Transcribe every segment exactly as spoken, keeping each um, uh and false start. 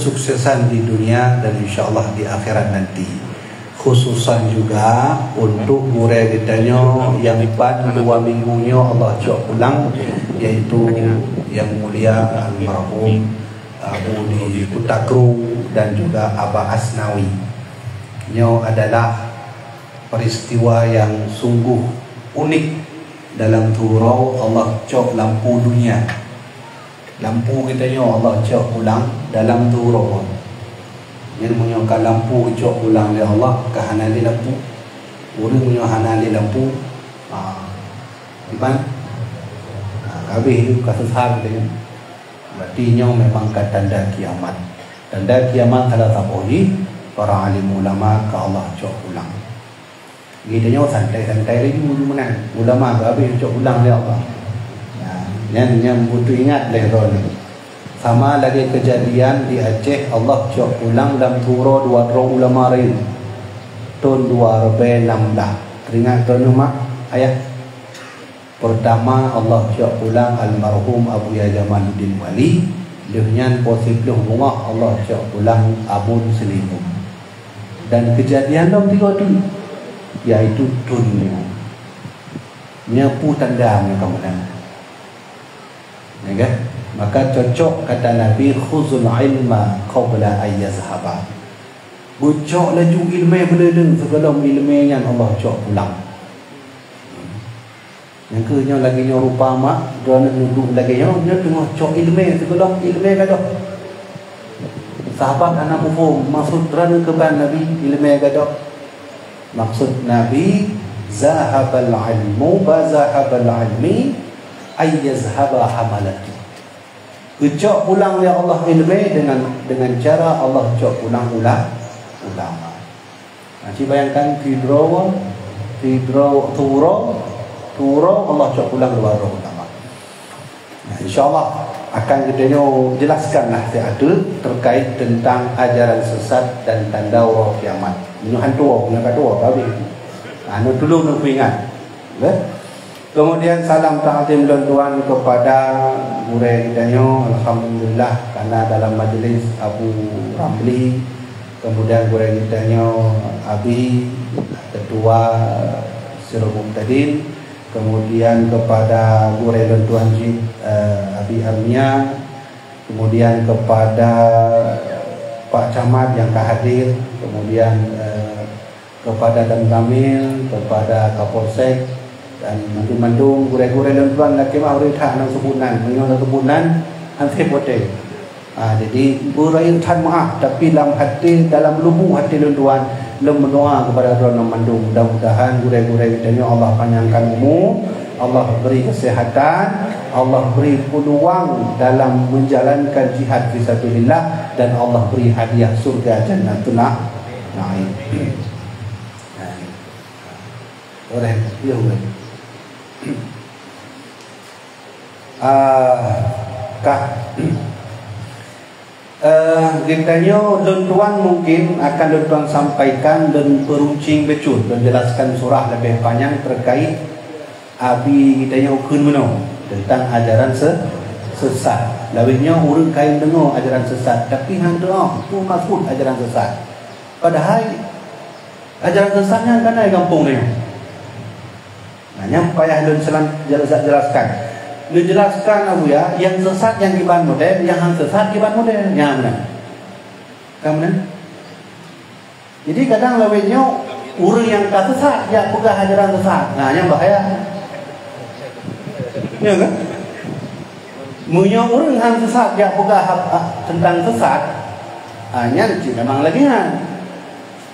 kesuksesan di dunia dan insya Allah di akhirat nanti. Khususan juga untuk gurée geutanyoe nyang ban dua minggu nyoe Allah cok pulang, yaitu Yang Mulia Almarhum Abu di Kuta Kru dan juga Aba Asnawi. Nyoe adalah peristiwa yang sungguh unik dalam tu uroe Allah cok lampu dunia. Lampu geutanyoe Allah cok pulang dalam tu uroe. Nyan meunyoe ka lampu geucok pulang lé Allah, ka hana lé lampu. Ureuëng meunyoe hana lé lampu, ha, iban, ha, ka habéh tu, ka sesat geutanyoe. Berarti nyoe memang ka tanda kiamat. Tanda kiamat salah saboh jih para alim ulama ka Allah cok pulang. Geutanyoe santai-santai laju meunan. Ulama ka habéh cok pulang lé Allah. Nah, nyan, nyan beutôi ingat lé droeneuh. Sama lagée keujadian di Aceh, Allah cok pulang lam tu uroe dua droe ulama rayeuk. Thon dua ribée nam blah. Teuingat droeneuh mak, ayah? Peurtama, Allah cok pulang almarhum Abuya Jamaluddin Wali, lheueh nyan poh siplôh beungoh Allah cok pulang Abon Seulimeum. Dan keujadian lom tiga teuk, yaitu thon nyoe. Nyoe peue tanda nyoe ka meunan? Ya kan? Maka cocok kata Nabi, "Khuzul ilma qabla an yazhaba." Beucok laju iéleumé beuleuleung sigohlom iéleumé nyan Allah cok pulang. Nyang keuh nyoe lagée nyoe rupa mak, droeneuh neuduek lagée nyoe, nyoe teungoh cok iéleumé sigohlom iéleumé gadôh. Sahabat hana muphom maksud droeneuh keuban Nabi iéleumé gadôh. Maksud Nabi, "Zahabal ilmu, ba zahabal ilmi, ay yazhaba hamalatu." Geucok pulang lé Allah iéleumé dengan, dengan cara Allah cok pulang ula-, ulama. Nah, ci bayangkan, sidroe, sidroe, tu uroe, tu uroe Allah cok pulang dua droe ulama. Nah, insya Allah akan geutanyoe jelaskan lah siat teuk terkait tentang ajaran sesat dan tanda uroe kiamat. Meunyoe hantu, meunyoe ka tuwoe, ka habéh. Nah, nyoe tulông neupeuingat. Oke? Kemudian salam takzim lôn tuan kepada gurée geutanyoe, alhamdulillah, karena dalam majlis Abu Ramli, kemudian gurée geutanyoe Abi, Ketua Sirul Mubtadin, kemudian kepada gurée lôn tuan cit, eh, Abi Armia, kemudian kepada Pak Camat yang ka hadir, kemudian, eh, kepada Danramil, kepada Kapolsek, dan mandum-mandum gurée-gurée lôn tuan, lakée mah ureuëng that hana seubut nan, meunyoe hana seubut nan, han sép watée. Ah, jadi beurayeuk that meuáh, tapi lam até, dalam lubu até lôn tuan, lôn meudoá kepada droeneuh mandum, mudah-mudahan gurée-gurée geutanyoe Allah panjangkan umu, Allah beri kesehatan, Allah beri peluang dalam menjalankan jihad fisabilillah, dan Allah beri hadiah surga Jannatun Naim. Nah, orang dia orang. Ah, kah. Eh, geutanyoe lôn tuan mungkin akan lôn tuan sampaikan, lôn peuruncing bacut, lôn jelaskan surah leubeh panyang terkait Abi geutanyoe kheun meunoe teuntang ajaran se-, sesat. Lawét nyoe ureuëng kayém deungoe ajaran sesat, tapi han teuoh peue maksud ajaran sesat. Padahai ajaran sesat nyan ka na di gampông tanyoe. Nah, nyan payah lôn selan-, jelas-, jelaskan. Neujelaskan Abuya, nyang sesat nyang kiban model, nyang han sesat kiban model. Nyan meunan. Ka meunan? Jadi kadang lawét nyoe ureuëng nyang ka sesat jak peugah ajaran sesat. Nah, nyan bahaya. Ya kan? Meunyoe ureuëng han sesat jak peugah hab-, ha-, teuntang sesat, ha, nyan cit memang lagée nyan.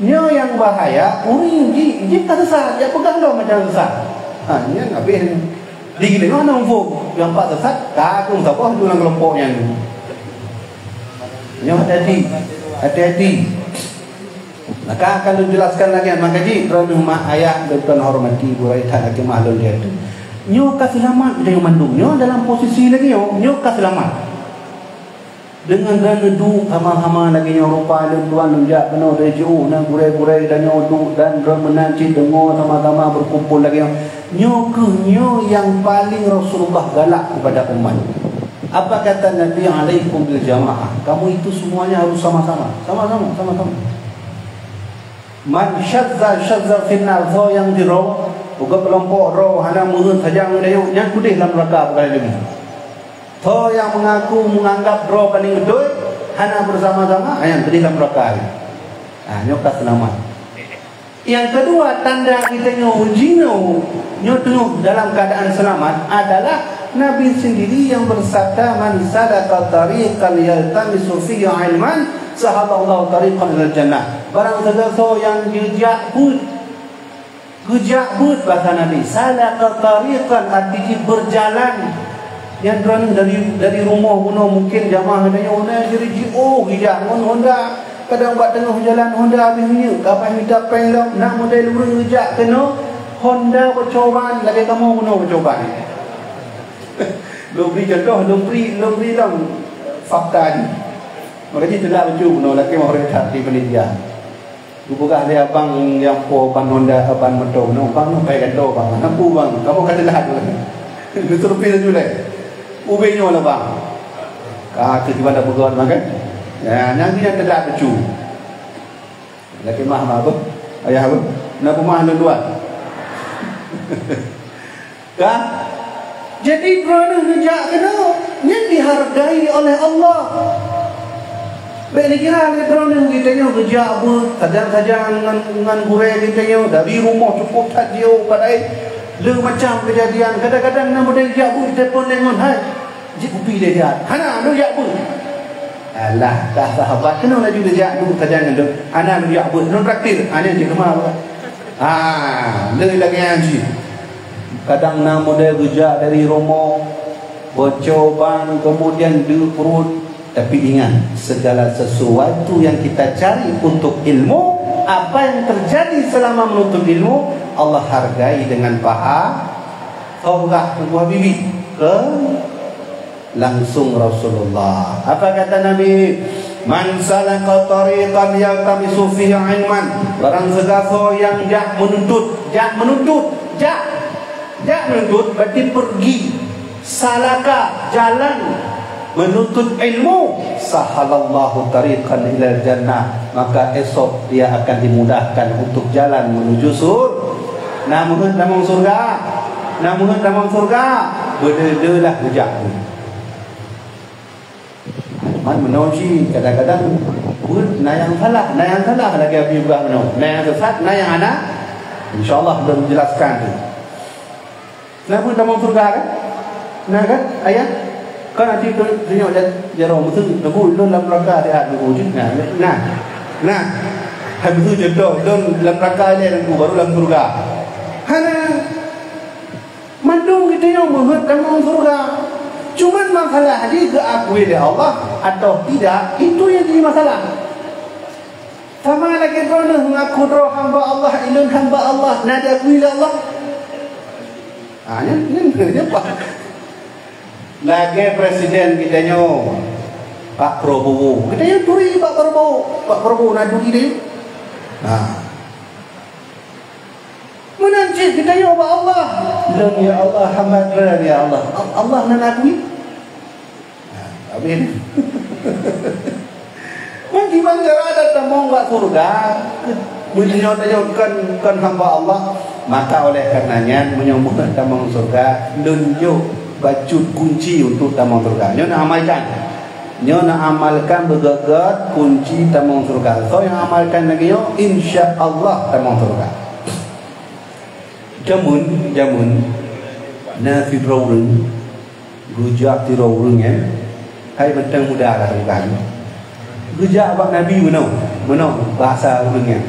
Nyoe nyang bahaya, ureuëng jih, jih ka sesat, jak peugah lom ajaran sesat. Ha, nyan habéh nyoe. Di geutanyoe hana muphom, nyang pat sesat, ka keuh saboh tu lam keulompok nyan. Nyoe hati-hati, hati-hati. Maka akan lôn jelaskan lagée nyan, maka jih droeneuh mak ayah lôn tuan hormati, gurée that lagée mah lôn lihat tu. Nyoe ka seulamat geutanyoe mandum, nyoe dalam posisi lagée nyoe, nyoe ka seulamat. Deungon droeneuh duek sama-sama lagée nyoe rupa lôn tuan lôn jak keunoe dari jiôh na gurée-gurée geutanyoe duek dan droe meunan cit deungoe sama-sama berkumpul lagée nyoe. Nyoe kheueh nyoe nyang paleng Rasulullah galak kepada umat. Apa kata Nabi, "Alaikum bil jamaah." Kamu itu semuanya harus sama-sama. Sama-sama, sama-sama. "Man syazza syazza finnar." Soe nyang sidroe, uga keulompok droe, hana meuheuet sajan meudayuek, nyan keudeh lam neuraka peugah Nabi. Soe nyang mengaku menganggap droe paling beutôi, hana bersama-sama, nyan keudeh lam neuraka. Ha, nyoe ka seulamat. Nyang keudua, tanda geutanyoe jinoe nyoe teungoh dalam keuadaan seulamat adalah Nabi sendiri nyang beusabda, "Man salaka tariqan yaltamisu fihi ilman, sahalallahu tariqan ilal jannah." Barang sigasoe nyang geujak beuet, geujak beuet basa Nabi, salaka tariqan, arti jih beurjalan. Nyang droeneuh dari, dari rumoh bunoe mungken jamaah geutanyoe na jih jiôh geujak ngon honda. Kadang bak teungoh jalan honda habéh minyeuk, ka paih mita péng lom, na model ureuëng geujak keunoe honda beucoban lagée kamoe bunoe beucoban. Lôn bri contoh, lôn bri, lôn bri lom fakta jih. Maka jih teulat lucu bunoe lakée meuhoreumat that di panitia. Geupeugah lé abang nyang po ban honda, ban moto bunoe, "Bang, nyoe pai gantoe, Bang." "Hana peue, Bang, kamoe ka teulat." Neusurvei laju lé. "Ubé nyoe lah, Bang." Ka keu kiban dak peugah makan. Ya, nyang nyan teulat lucu. Lakée mah, mah apa? Ayah apa? Na peumah lôn dua. Kan? Jadi, droeneuh neujak keunoe, nyan dihargai oleh Allah. Bék neukira lé droeneuh geutanyoe geujak beuet, sajan-sajan ngon, ngon gurée geutanyoe, dari rumoh cukôp that jiôh padahai le macam keujadian. Kadang-kadang na model jak beuet, telepon lé ngon, "Hai, jeuet kupi lé jak." "Hana, lôn jak beuet." Alah, ka sahabat keunoe laju geujak beuet sajan ngon lôn. "Hana, lôn jak beuet, lôn traktir." Ha, nyan cit teuma. Ha, le lagée nyan cit. Kadang na model geujak dari rumoh, beucoban, kemudian deuk pruet. Tapi ingat, segala sesuatu yang kita cari untuk ilmu, apa yang terjadi selama menuntut ilmu, Allah hargai dengan paha, tombak tubuh bibi. Ke Langsung Rasulullah. Apa kata Nabi? "Man salaka tariqan yaltamisu fihi ilman." Barang sigasoe nyang jak meununtut, jak meununtut, jak, jak meununtut, berarti pergi. Salaka, jalan, menuntut ilmu. Sahalallahu tariqan ilal jannah. Maka esok dia akan dimudahkan untuk jalan menuju sur-, na meuheuet tamong surga. Na meuheuet tamong surga. Beudeuh-deuh lah geujak. Man meunoe cit, kadang-kadang beuet na nyang salah, na nyang salah lagée Abi peugah meunoe, na nyang sesat, na nyang hana. Insya Allah lôn jelaskan tu. Na beuet tamong syeuruga kan? Na kan? Ayah? Kan nanti tu tunjuk ja-, jaroe meusu, "Teungku, lôn lam neuraka siat, Teungku," cit. Na, na. Na. Hai meusu contoh, "Lôn lam neuraka ilée, Teungku, baru lam syeuruga." Hana. Mandum geutanyoe meuheuet tamong syeuruga. Cuman masalah jih geuakui lé Allah atawa tidak, itu nyang jadi masalah. Sama lagée droeneuh ngaku droe hamba Allah, ulôn hamba Allah, na diakui lé Allah? Ah, nyan, nyan, nyan, Pak. Lagée presiden geutanyoe, Pak Prabowo. Geutanyoe turi Pak Prabowo. Pak Prabowo na turi geutanyoe? Nah. Meunan cit geutanyoe bak Allah. Lôn, ya Allah, hamba Droe, ya Allah. Al-, Allah na akui? Nah, habis. Mungkin cara ada tamong bak syeuruga, meunyoe tanyoe kon, kon hamba Allah, maka oleh karena nyan, meunyoe meuheuet tamong syeuruga, lôn jok bacut kunci untuk tamong syeuruga. Nyoe na amalkan. Nyoe na amalkan beugét-gét kunci tamong syeuruga. Soe nyang amalkan lagée nyoe, insya Allah tamong syeuruga. Jameun, jameun na sidroe ureuëng geujak sidroe ureuëng, eh, hai mantong muda lah bukan. Geujak bak Nabi meunoe, meunoe bahasa ureuëng nyan.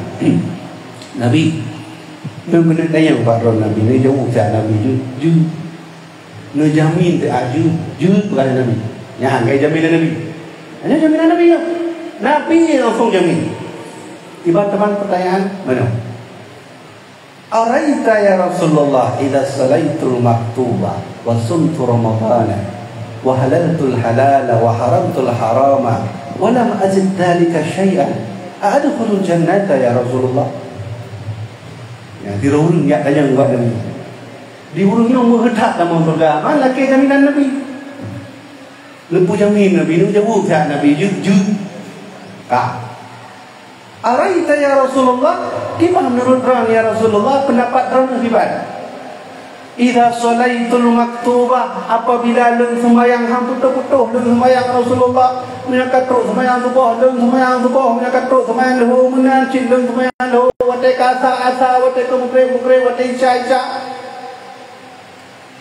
"Nabi, nyoe keuneuk tanyong bak droe Nabi, nyoe jaweueb siat Nabi, jeuet, jeuet. Nyoe jamin siat jeuet, jeuet," peugah lé Nabi. Nyan ka jamin lé Nabi. Nyan jaminan Nabi nyoe. Nabi langsung jamin. Iban teuma pertanyaan, meunoe. "Araita ya Rasulullah, idza shalaitul maktuba wa sumtu ramadhana wa halaltul halala wa haramtul harama wa lam azid dzalika syai'an, a adkhulul jannata ya Rasulullah?" Ya, di ureuëng jak tanyong bak Nabi. Di ureuëng nyoe meuheuet that tamong syeuruga. Man lakée jaminan Nabi. Neupeujamin Nabi, neujaweueb that Nabi, jeuet, jeuet. Ka. Araita ya Rasulullah, kiban meunurot droe ya Rasulullah, peundapat droe kiban? Idza shalaitul maktubah, apabila lôn seumayang han putôh-putôh lôn seumayang Rasulullah, meunyoe ka trok seumayang suboh lôn seumayang suboh, meunyoe ka trok seumayang leuhô meunan cit lôn seumayang leuhô, watée ka asa, asa, watée ka meugreb, meugreb, watée isya, isya.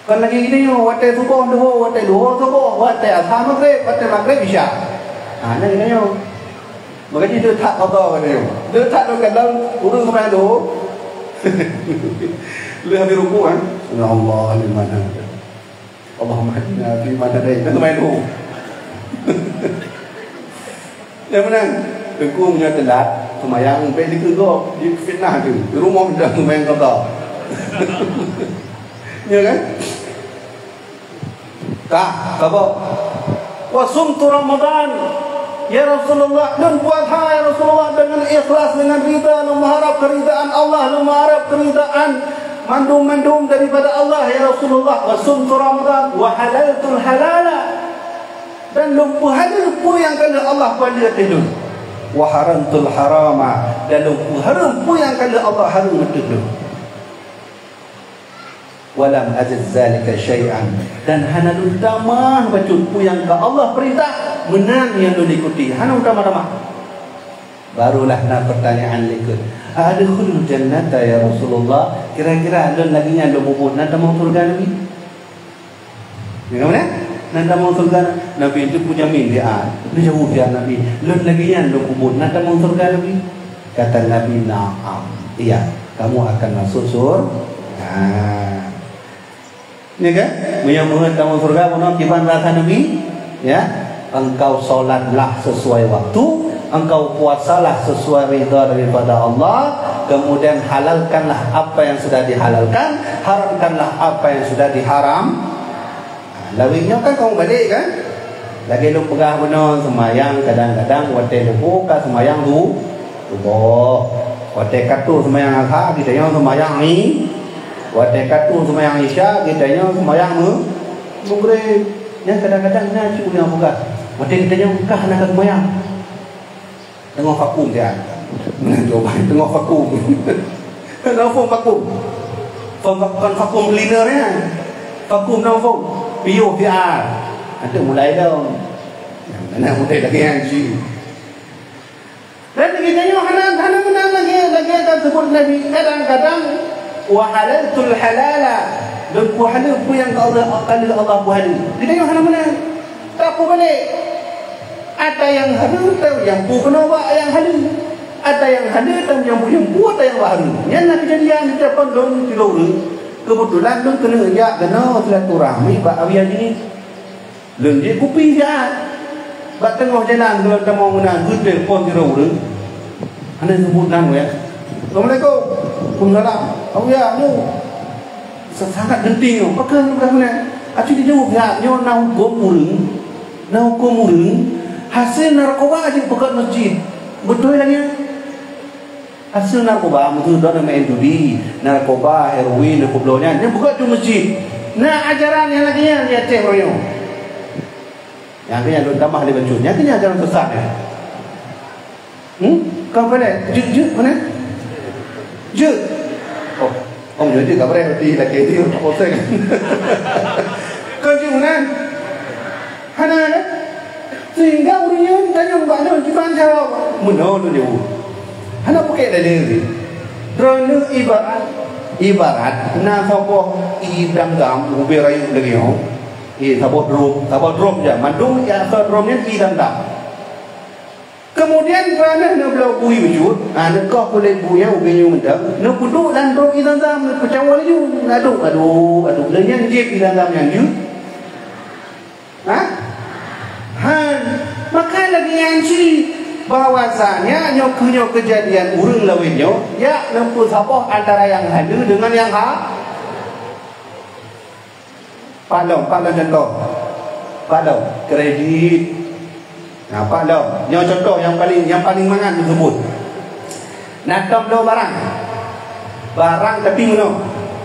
Kon lagée geutanyoe, watée suboh leuhô, watée leuhô suboh, watée asa meugreb, watée meugreb isya. Ha, nyan geutanyoe. Maka jih deuh that qadha geutanyoe. Deuh that lôn kalon ureuëng seumayang leuhô. Lheueh habéh rukuk kan. Sami'allahu liman hamidah. Allahumma hadina fi man hadait. Kan seumayang leuhô. Nyang meunan, teungku meunyoe teulat seumayang, bék dikeue gob, jifitnah teuh. Di rumoh dah seumayang qadha. Ya kan? Ka, ka boh. Wa sumtu Ramadan. Ya Rasulullah, lôn puasa ya Rasulullah dengan ikhlas, dengan rida, lôn meuharab keridaan Allah, lôn meuharab keridaan mandum-mandum daripada Allah ya Rasulullah. Wa sumtu Ramadan wa halaltul halala. Dan lôn peuhaleue peue nyang ka lheueh Allah peuhaleue ateueh lôn. Wa haramtul harama, dan lôn peuhareuem peue nyang ka lheueh Allah hareuem ateueh lôn. Wa lam azid zalika syai'an, dan hana lôn tamah bacut peue nyang ka Allah peurintah, meunan nyang lôn ikuti, hana lôn tamah-tamah. Barulah na peurtanyaan likot, "Adkhulul jannata ya Rasulullah?" Kira-kira lôn lagée nyan lôn mubuet na tamong syeuruga Nabi? Nyoe kan, na tamong syeuruga Nabi? Nabi itu punya miliar. Neujaweueb ya Nabi, "Lôn lagée nyan lôn mubuet na tamong syeuruga Nabi?" Kata Nabi, "Na'am, iya, kamu akan masuk syur-," nah. Ya kan? Meunyoe meuheuet tamong syeuruga, bunoe kiban rasa Nabi, ya. Engkau sholatlah sesuai waktu, engkau puasalah sesuai ridha daripada Allah, kemudian halalkanlah apa yang sudah dihalalkan, haramkanlah apa yang sudah diharam. Ha, lawét nyoe kan kamoe balek kan? Lagée lôn peugah bunoe, seumayang kadang-kadang watée leuhô ka seumayang du-, suboh. Watée ka trok seumayang Asar, geutanyoe seumayang i-, watée ka trok seumayang Isya, geutanyoe seumayang meu-, Meugreb. Nyan kadang-kadang na cit ureuëng peugah, watée geutanyoe ka hana ka seumayang. Teungoh vakum siat. Meunan jawaban, teungoh vakum. Teungoh phon vakum. Phon vak-, kon vakum cleaner nyan. Vakum teungoh phon. Piôh siat. Anteuk mulai lom. Nyang na mulai lagée nyan cit. Dan geutanyoe hana, hana meunan lagée, lagée ka seubut Nabi. Kadang-kadang, "Wa halaltul halala." Lôn peuhaleue peue nyang ka Allah, ka lheueh Allah peuhaleue. Geutanyoe hana meunan. Tapeubalek. Ata nyang hareuem, ta nyang peue keunoe bak nyang haleue. Ata nyang haleue, ta nyang peue, nyang peue ata nyang bak hareuem. Nyan na keujadian di depan lôn sidroe ureuëng. Keubeutulan lôn keuneuk jak keunoe silaturahmi bak Abuya Jini. Lôn jép kupi siat. Bak teungoh jalan, lôn tamong meunan, geuteulepon sidroe ureuëng. Hana seubut nan, ya. "Assalamualaikum." "Waalaikumsalam." "Abuya, nyoe." Sa-, sangat genting nyoe. Pakon bukan meunan? Aci jijaweueb siat, nyoe na hukôm ureuëng. Na hukôm ureuëng, hasé narkoba jeuet peugöt masjid. Beutôi lagée nyan? Asai narkoba, meuteudong na main judi, narkoba, heroin, dan peubloe nyan, nyan buka tu masjid. Na ajaran nyang lagée nyan di Aceh uroe nyoe. Nyang keu nyan lôn tamah lé bacut. Nyang keu nyan ajaran sesat nyan. Hmm? Kon peulét? Jeuet, jeuet, mana? Jeuet. Oh, oh, jadi tak boleh roti lagi tu, tak potong. Kon jeuet mana? Hana kan? Sehingga ureuëng nyan tanyong bak lôn, kiban cara meunoe lôn jaweueb. Hana pukek dalil. Droeneuh ibarat, ibarat na saboh ié dam-dam ubé rayeuk lagée nyoe. Ié saboh drom, saboh drom ja, mandum ié asai drom nyan ié dam-dam. Kemudian droeneuh neubloe bui bacut, ha, neukoh kulét bui nyan ubé nyoe mantong, neupeuduek lam drom ié dam-dam, neupeucawa laju, aduk, aduk, aduk. Lheueh nyan jieb ié dam-dam nyan jeuet. Ha? Han. Maka lagée nyan cit bahwasanya nyoe keu nyoe keujadian ureuëng lawét nyoe, jak neupeusaboh antara nyang haleue deungon nyang ha-, Pak lom, pak lom contoh. Pak lom, kredit. Nah, pak lom. Nyoe contoh nyang paling, nyang paling mangat geuseubut. Na tom bloe barang. Barang tapi meunoe.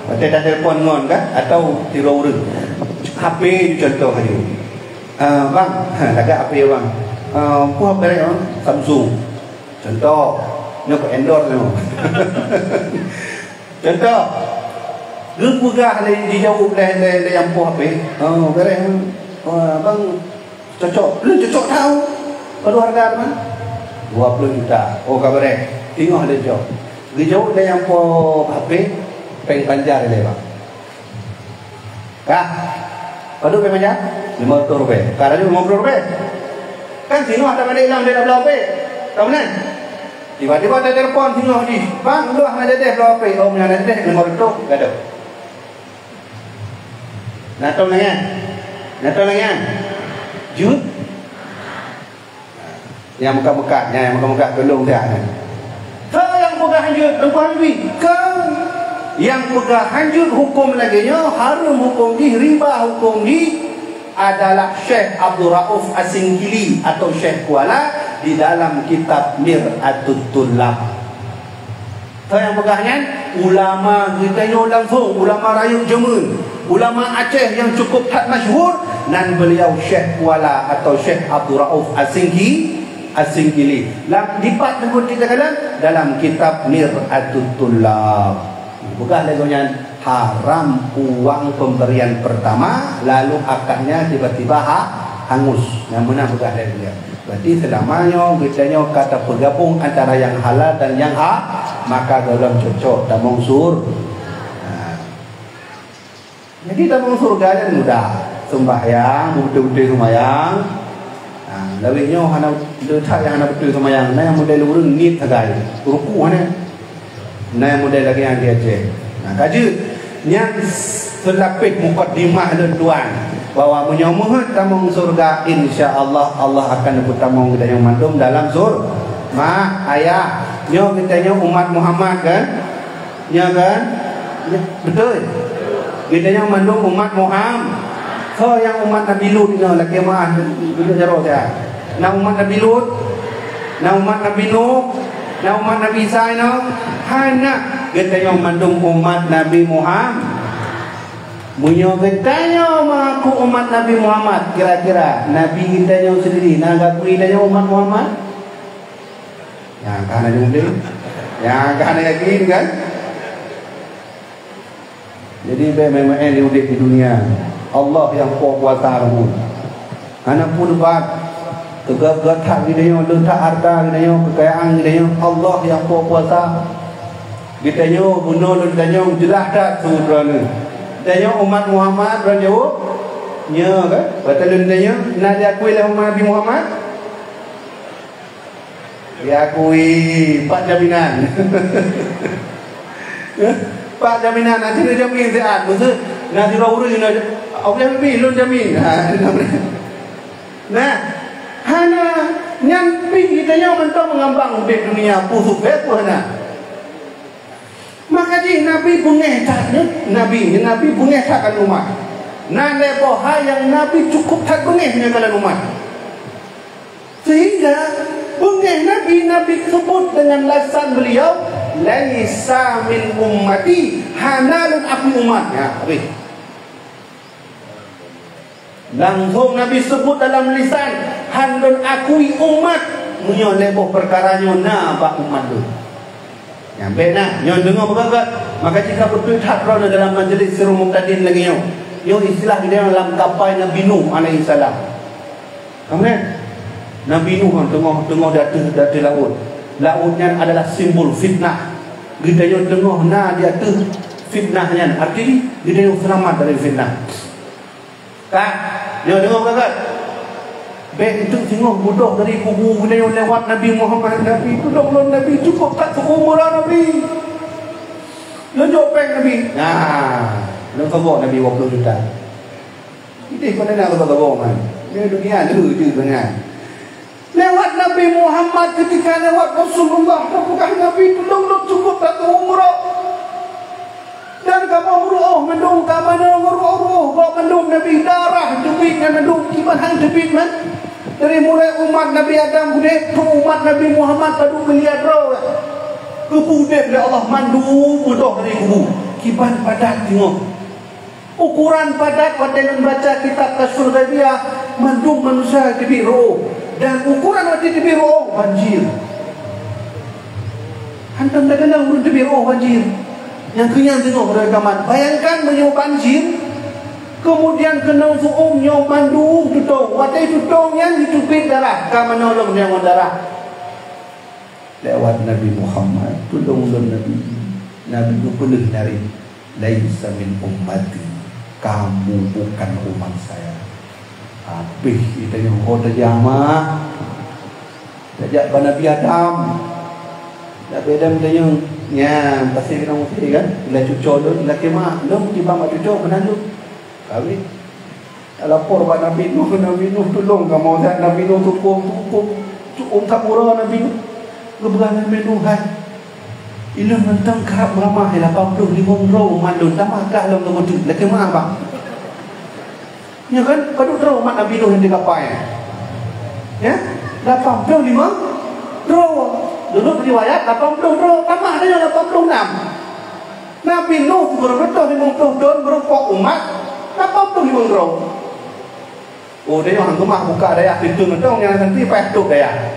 Watée tatelepon ngon kan, atau sidroe ureuëng. H P contoh laju. Ah, bang, lagak H P bang. Ah, peue H P bang? Samsung. Contoh, nyoe ku endorse nyoe. Contoh, geupeugah lé, jijaweueb lé, lé, lé nyang poh H P. Oh, beres. Oh, bang, cocok. Lôn cocok tahu. Padub hareuga teuma? Dua puluh juta. Oh, ka beres. Teungoh lé jaweueb. Geujaweueb lé nyang poh H P, péng panjar lé bang. Kah? Padub péng panjar? Lima ratus rupiah. Ka laju lima puluh rupiah. Kan singoh tabandéng lom dia dah bloe H P. Ka meunan? Tiba-tiba ada telepon singoh jih. "Bang, lôn hana jadeh bloe H P." "Oh, meunyo hana jadeh, lima ratus." Gadoh. Na tom lagée nyan? Na tom lagée nyan? Jeuet? Nyang meukat-meukat, nyang meukat-meukat tolong siat nyan. Keu nyang peugah hanjeuet, Teungku Habibie, keu nyang peugah hanjeuet huköm lagée nyoe, hareuem huköm jih, riba huköm jih adalah Syekh Abdul Rauf Asingkili atau Syekh Kuala di dalam kitab Mir'atut Thullab. Soe nyang peugah nyan? Ulama geutanyoe langsong, ulama rayeuk jameun, ulama Aceh nyang cukup that masyhur, nan beliau Syekh Kuala atau Syekh Abdul Rauf Asingki-, Asingkili. Lam dipat teungoh teukalon dalam kitab Mir'atut Thullab. Peugah lé gobnyan, haram uang pemberian pertama, lalu akadnya tiba-tiba ha-, hangus. Nyang meunan peugah lé gobnyan. Berarti seulama nyoe geutanyoe ka tapeugabong antara nyang halal dan nyang ha-, maka gohlom cocok tamong sur-, ha. Jadi tamong syeuruga nyan mudah. Sembahyang, beutôi-beutôi seumayang. Ha, lawét nyoe hana, le that nyang hana beutôi seumayang. Na nyang model ureuëng niet sagai. Ruku hana. Na nyang model lagée nyan di Aceh. Nah, ka jeuet. Nyan seulapeh mukadimah lôn tuan, bahwa meunyoe meuheuet tamong syeuruga, insya Allah, Allah akan neupeutamong geutanyoe mandum dalam sur-, mak, ayah. Nyoe geutanyoe umat Muhammad kan? Nyoe kan? Nyoe, beutôi. Geutanyoe mandum umat Muhammad. Soe nyang umat Nabi Lut nyoe lakée meu'ah, duek jaroe siat. Na umat Nabi Lut? Na umat Nabi Nuh? Na umat Nabi Isa inoe? Hana, geutanyoe mandum umat Nabi Muhammad. Meunyoe geutanyoe mengaku umat Nabi Muhammad, kira-kira Nabi geutanyoe sendiri na geukui tanyoe umat Muhammad? Nyang ka hana jeuet, nyang ka hana yakin kan? Jadi, bèk maén-maén udép di dunia. Allah nyang po kuasa rumoh. Hana peue debat. Teuga-ga that geutanyoe, le that hareuta geutanyoe, keukayaan geutanyoe, Allah nyang po kuasa. Geutanyoe bunoe lôn tanyong jeulaih that su droeneuh. Geutanyoe umat Muhammad, droeneuh jaweueb? Nyo kan? Watèe lôn tanyong, na diakui lé umat Nabi Muhammad? Diakui, pat jaminan? Pat jaminan, na sidroe jamin siat. Maksud, na sidroe ureueng na, "Oke, Nabi, lôn jamin." Ha, nah, hana, nyan pih geutanyoe mantong meungambang udép dunia, peue sukses, peue hana. Maka jih Nabi beungéh that nyoe, Nabi, Nabi beungéh that keu umat. Na lhèe boh hai nyang Nabi cukup that beungéh nyoe keu umat. Sehingga beungéh Nabi, Nabi sebut dengan lisan beliau, "Laisa min ummati", hana lôn akui umat. Ya, habis. Langsong Nabi sebut dalam lisan, "Han lôn akui umat, meunyoe lhèe boh peukara nyoe na bak umat lôn." Nyan bèk na, nyoe deungoe beugét-gét. Maka jika beutôi that droeneuh dalam majlis sirul mubtadin lagèe nyoe, nyoe istilah geutanyoe lam kapai Nabi Nuh alaihissalam. Kamu lihat, Nabi Nuh teungoh, teungoh di ateueh, di ateueh laôt. Laôt nyan adalah simbol fitnah. Geutanyoe teungoh na di ateueh fitnah nyan, arti geutanyoe seulamat dari fitnah. Ka, nyoe deungoe beugét-gét. Bèk eunteuk singoh beudôh dari kubu geutanyoe lewat Nabi Muhammad, "Nabi, tulông lôn, Nabi, cukup that seuumeura, Nabi. Lôn jok péng, Nabi." Nah, lôn saboh Nabi dua puluh juta. Idéh kon na saboh-saboh man. Nyoe dunia lheueh jeuet bangai. Lewat Nabi Muhammad, ketika lewat Rasulullah, ka peugah Nabi, "Tulông lôn cukup that seuumeura." Dan kamoe meuruôh mandum, ka manoe meuruôh-ruôh gob mandum Nabi, darah teubiet nyan mandum, kiban han teubiet man. Dari mulai umat Nabi Adam udép, keu umat Nabi Muhammad padub miliar droe. Geupeuudép lé Allah mandum beudôh dari kubu. Kiban padat teungoh. Ukoran padat watée lôn baca kitab Kasyful Ghaibiyah, mandum manusia teubiet rôh. Dan ukoran watée teubiet rôh, banjir. Hantom takalon ureuëng teubiet rôh banjir. Nyang keu nyan teungoh rekaman. Bayangkan meunyoe banjir, keumudian keunoe su'um nyoe mandum tutong. Watée tutong nyan jiteubiet darah, ka meunolong nyan ngon darah. Lewat Nabi Muhammad, tulông lôn Nabi. Nabi geupeuleueh dari, "Laisa min ummati, kamu bukan umat saya." Habéh geutanyoe ho tajak mah. Tajak bak Nabi Adam. Nabi Adam tanyoe, "Nyan, pasti kena mesti kan? Ila cuco lôn, ila kemah lôn, tiba mak cuco meunan lôn." Habéh. Lapor bak Nabi Nuh, "Nabi Nuh, tulông kamoe that." Nabi Nuh tukong, tukong, tukong that uroe Nabi Nuh. Geupeugah Nabi Nuh, "Hai, ilôn mantong karab meuramah lapan ploh limong droe umat lôn, tamah kah lom lôn meuteuk, lakée meu'ah bang." Nyo kan, padub droe umat Nabi Nuh nyang teugapai? Ya, lapan ploh limong droe. Dulu riwayat lapan ploh droe, tamah nyoe lapan ploh nam. Nabi Nuh sikureueng reutôh limong ploh thon meurumpok umat, lapan ploh limong droe. Oh, tanyoe han keumah buka dayah pintoe mantong nyang santri paih top dayah.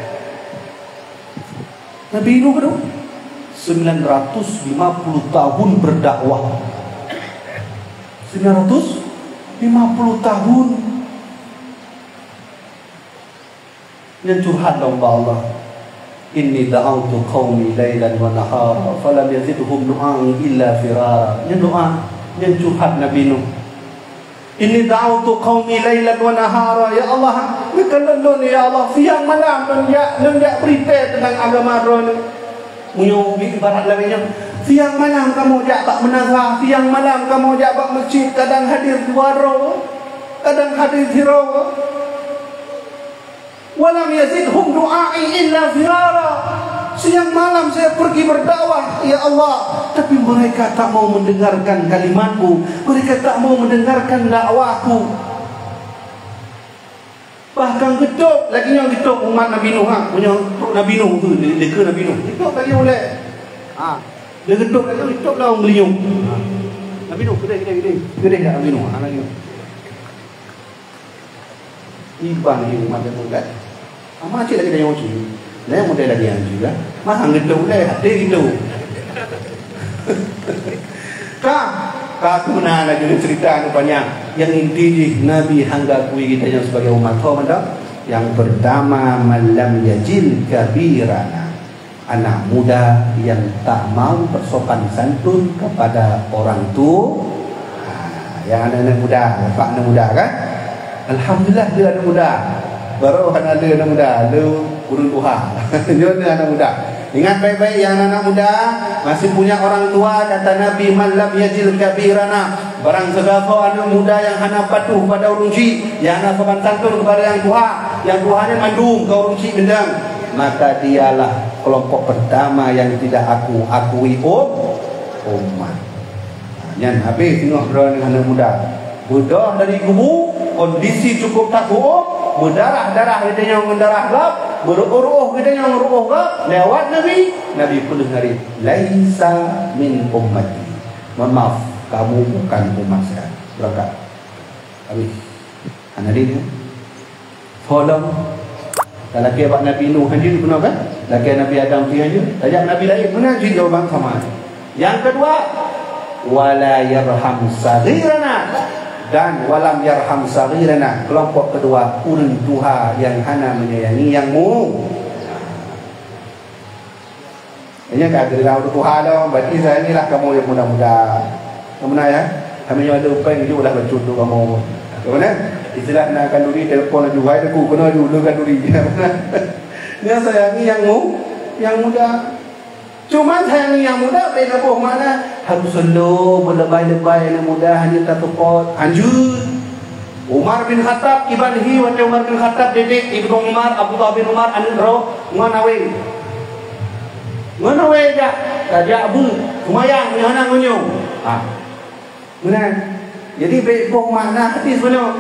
Nabi Nuh keudroe sembilan ratus lima puluh tahun berdakwah. Sembilan ratus lima puluh tahun. Nyan curhat lom bak Allah. "Inni da'autu qaumi lailan wa nahara, falam yazidhum du'ai illa firara." Nyan doa, nyan curhat Nabi Nuh. "Inni da'autu qaumi lailan wa nahara." Ya Allah, neukalon lôn, ya Allah, siang malam lôn jak, lôn jak beurita teuntang agama Droeneuh. Meunyoe ubit ibarat lagée nyoe, siang malam kamoe jak bak meunasah, siang malam kamoe jak bak meuseujid, kadang hadir dua droe, kadang hadir sidroe. "Walam yazidhum du'ai illa firara." Siang malam saya pergi berdakwah, ya Allah, tapi mereka tak mau mendengarkan kalimatku, mereka tak mau mendengarkan dakwahku. Bahkan geutôb, lagée nyoe geutôb umat Nabi Nuh, ha, meunyoe trok Nabi Nuh tu, di, di ke Nabi Nuh. Geutôb lagée ulée. Ha, dia geutôb lagée geutôb lah ureuëng geulinyueng. Ha. Nabi Nuh, keudeh, keudeh, keudeh. Keudeh dah Nabi Nuh, ha, lagée nyoe. Iban di umat dia bukan. Ama cit lagi tanya uji. Lain model lagi yang juga. Mah hang gitu ulai hati gitu. Ka, ka aku meunan laju cerita anu panjang. Yang inti jih Nabi hangga akui kita yang sebagai umat. Ho mantap. Yang pertama, malam yajil kabirana. Anak muda yang tak mau bersopan santun kepada orang tu-, ha, yang anak-anak muda, nampak anak muda kan? Alhamdulillah, dia anak muda. Baru hana ada anak muda, ada ureuëng tuha. Nyoe ada anak muda. Ingat baik-baik, yang anak muda masih punya orang tua, kata Nabi, "Man lam yajil kabirana." Barang siapa anak muda yang hana patuh pada ureuëng chik, yang hana sopan santun kepada yang tuha, yang tuha ni mandum ke ureuëng chik bintang, maka dialah kelompok pertama yang tidak aku akui um-, umat. Nyan habéh singoh droe aneuk muda. Beudôh dari kubu, kondisi cukup takut, meudarah-darah geutanyoe ngon darah gab, meuruôh-ruôh geutanyoe ngon ruôh gab, lewat Nabi, Nabi peuleueh ngarit, "Laisa min ummati." Mohon maaf, kamu bukan umat saya. Berangkat. Habis. Hana lé nyan. Tolong. Talakée bak Nabi Nuh haju, beuna kan? Lakée Nabi Adam pi haju. Tajak Nabi laén, meunan cit jawaban sama. Yang kedua, "Wala yarham saghirana." Dan walam yarham saghirana. Kelompok kedua, ureuëng tuha yang hana menyayangi yang mu. Nyan ka geurira ureuëng tuha lom, berarti saat inilah kamoe nyang muda-muda. Kamoe na, ya? Kami nyang ada upeng jeuet lah bacut tu kamoe. Kamoe na? Istilah na kanduri, telepon laju, "Hai Teungku, keunoe ju, lôn kanduri." Nyan sayangi nyang mu-, nyang muda. Cuma sayangi nyang muda, beda boh makna. Harus slow, meulebai-lebai aneuk muda, hana tasupport. Hanjeuet. Umar bin Khattab, iban hi watée Umar bin Khattab didik Ibnu Umar, Abdullah bin Umar, aneuk droe ngon awé. Ngon awé jak, tajak bu, seumayang, nyoe hana ngon nyoe. Ha. Meunan. Jadi, bék boh makna hadis bunoe.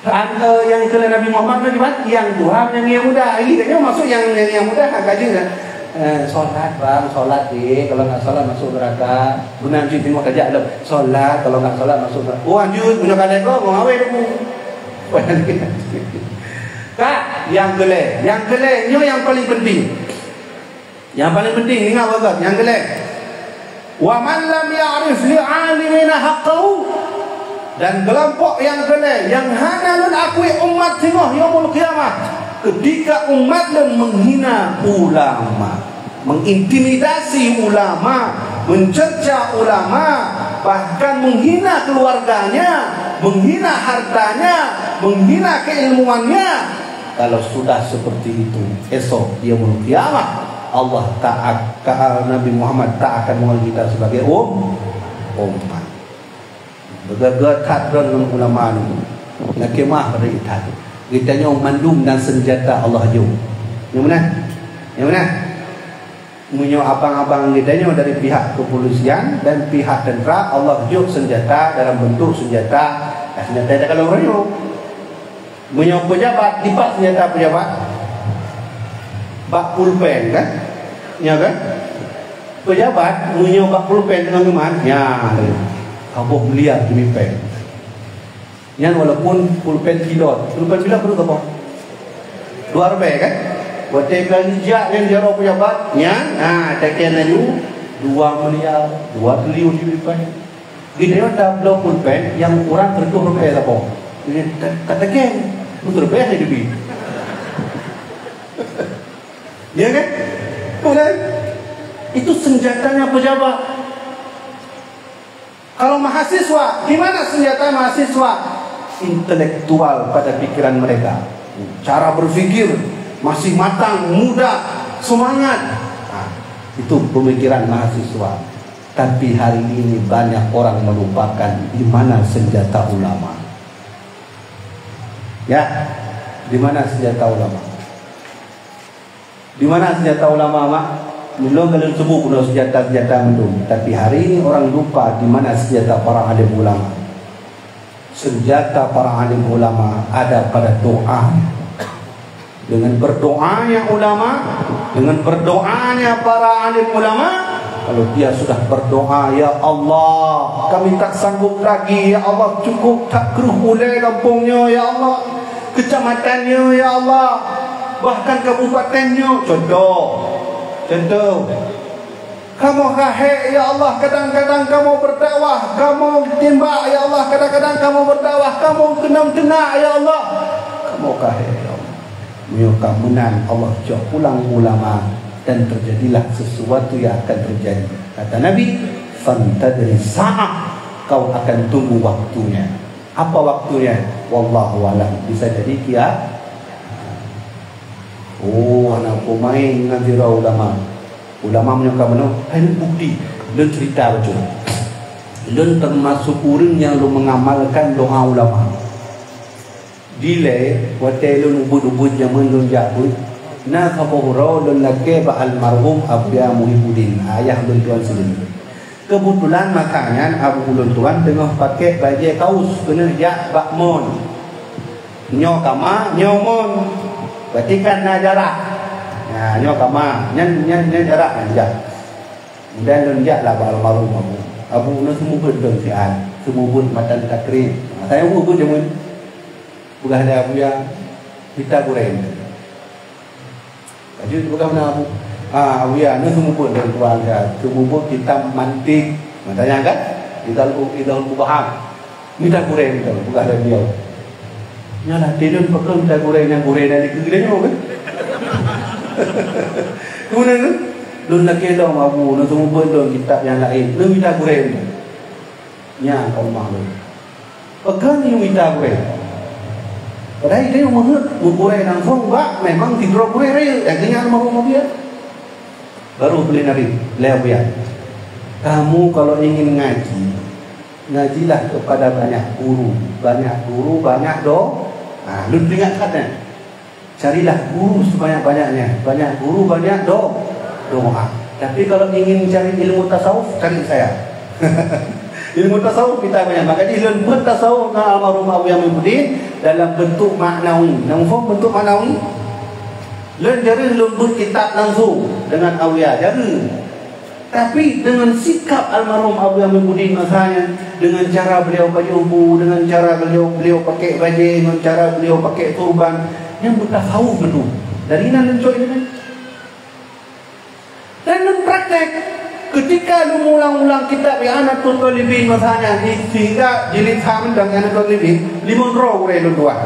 An-, eh, nyang kheun lé Nabi Muhammad nyoe kiban, nyang tuha nyang, nyang muda. Ai, nyoe maksud nyang, nyang, nyang muda, ha, ka jeuet. Eh, solat, bang, solat deh. Kalau nggak solat, masuk neraka. Guna jih tengok tajak lom. Solat, kalau nggak solat, masuk neraka. Oh, lanjut, punya kaleko, mau ngawé dulu. Kak, yang kelé, yang kelé, nyoe yang paling penting. Yang paling penting, ingat bagus, yang kelé. "Wa man lam ya'rif li 'alimina haqqahu," dan kelompok yang kena yang hana lôn akui umat singoh yaumul qiyamah, ketika umat lôn menghina ulama, mengintimidasi ulama, mencerca ulama, bahkan menghina keluarganya, menghina hartanya, menghina keilmuannya. Kalau sudah seperti itu, esok yaumul qiyamah, Allah tak ak-, Nabi Muhammad tak akan mengenal kita sebagai um-, umat. Beugét-gét that droe ngon ulama ni. Lakée meu'ah bri that. Geutanyoe mandum dan senjata Allah jok. Nyang mana? Nyang mana? Meunyoe abang-abang geutanyoe dari pihak kepolisian dan pihak tentara, Allah jok senjata dalam bentuk senjata, senjata dalam rayo. Meunyoe pejabat, dipat senjata pejabat? Bak pulpen, kan? Ya, kan? Pejabat, meunyoe bak pulpen teungoh ngiman, nyan, saboh miliar jimipèe. Nyan walaupun pulpen pilot. Pulpen pilot beurapa? Dua ribèe, kan? Watèe ka jijak nyan jaroe pejabat, nyan, ha, takèn laju, dua miliar, dua triliun jimipèe. Geutanyoe tabloe pulpen nyang ukuran seratus ribèe saboh. Jadi, ta-, tatakèn, seratus ribèe hana jiteubiet. Ya kan? Betul kan? Itu senjatanya pejabat. Kalau mahasiswa, di mana senjata mahasiswa? Intelektual pada pikiran mereka. Cara berpikir masih matang, muda, semangat. Nah, itu pemikiran mahasiswa. Tapi hari ini banyak orang melupakan di mana senjata ulama. Ya, di mana senjata ulama? Di mana senjata ulama, mak? Dulu kalian sebut guna senjata-senjata mandum. Tapi hari ini orang lupa di mana senjata para alim ulama. Senjata para alim ulama ada pada doa. Dengan berdoanya ulama, dengan berdoanya para alim ulama, kalau dia sudah berdoa, "Ya Allah, kami tak sanggup lagi, ya Allah, cukup that kreueh ulèe gampông nyoe, ya Allah, kecamatan nyoe, ya Allah, bahkan kabupaten nyoe," contoh, contoh, "Kamoe ka hék, ya Allah, kadang-kadang kamoe berdakwah, kamoe timbak, ya Allah, kadang-kadang kamoe berdakwah, kamoe keunong teunak, ya Allah, kamoe ka hék, ya Allah." Meunyoe ka meunan Allah cok pulang ulama dan terjadilah sesuatu yang akan terjadi. Kata Nabi, "Fantadhiri sa'ah, kau akan tunggu waktunya." Apa waktunya? Wallahu alam. Bisa jadi kia-, oh, hana peumain ngon sidroe ulama. Ulama meunyoe ka meunoe, hai bukti. Lôn cerita bacut. Lôn termasuk ureueng nyang lôn mengamalkan doa ulama. Dilèe, watèe lôn ubit-ubit jameun lôn jak beuet, na saboh uroe lôn lakèe bak almarhum Abuya Muhibuddin, ayah lôn tuan seuleubeuh. Keubeutulan masa nyan abu ulôn tuan teungoh pakèk bajèe kaus keuneuk jak bak mon. Nyoe kama, nyoe mon. Berarti kan na jarak. Nah, nyoe kama, nyan, nyan, nyan jarak nyan jak. Kemudian lôn jak lah bak almarhum abu. "Abu, na seumeubeuet lôn siat, seumeubeuet matan takrib." Nah, saya ubit-ubit jameun. Peugah lé Abuya, "Mita gurèe." Laju jipeugah meunan Abu, "Ah, Abuya, nyoe seumeubeuet lôn tuan ka, seumeubeuet kitab mantik." Meunan kan? Idahul, Idahul Mubham. "Mita gurèe, mita," peugah lé beliau. Nyan lah, "Tilôn pakon mita gurèe, nyang gurèe na dikeue geutanyoe kan?" Kemudian tu, lôn lakèe lom Abu, nyoe seumeubeuet lôn kitab nyang laén, nyoe mita gurèe, mita. Nyan ka umah lôn. Peugah nyoe mita gurèe. Padahai geutanyoe meuheuet meugurèe langsong bak memang sidroe gurèe rayeuk, nyang keu nyan almarhum Abuya. Baru peuleueh Nabi, lé Abuya, "Kamu kalau ingin ngaji, ngajilah kepada banyak guru. Banyak guru, banyak do-," ha, lôn teuingat that nyan. "Carilah guru sebanyak-banyaknya. Banyak guru, banyak do-, doa. Tapi kalau ingin cari ilmu tasawuf, cari saya." Ilmu tasawuf kita banyak. Maka jih lôn beuet tasawuf ngon almarhum Abuya Muhibuddin dalam bentuk maknawi. Nang faham bentuk maknawi? Lôn jareuh lôn beuet kitab langsung deungon Abuya, jareuh. Tapi deungon sikap almarhum Abuya Muhyiddin masa nyan, deungon cara beliau pajoh bu, deungon cara beliau, beliau pakai bajée, deungon cara beliau pakai turban, nyang beutasawuf meunan. Dari nan lôn cok ilmu nyan? Dan lôn praktek. Ketika lôn ulang-ulang kitab I'anatut Thalibin masa nyan, sehingga jilid sa mantong I'anatut Thalibin, limong droe gurée lôn tuan.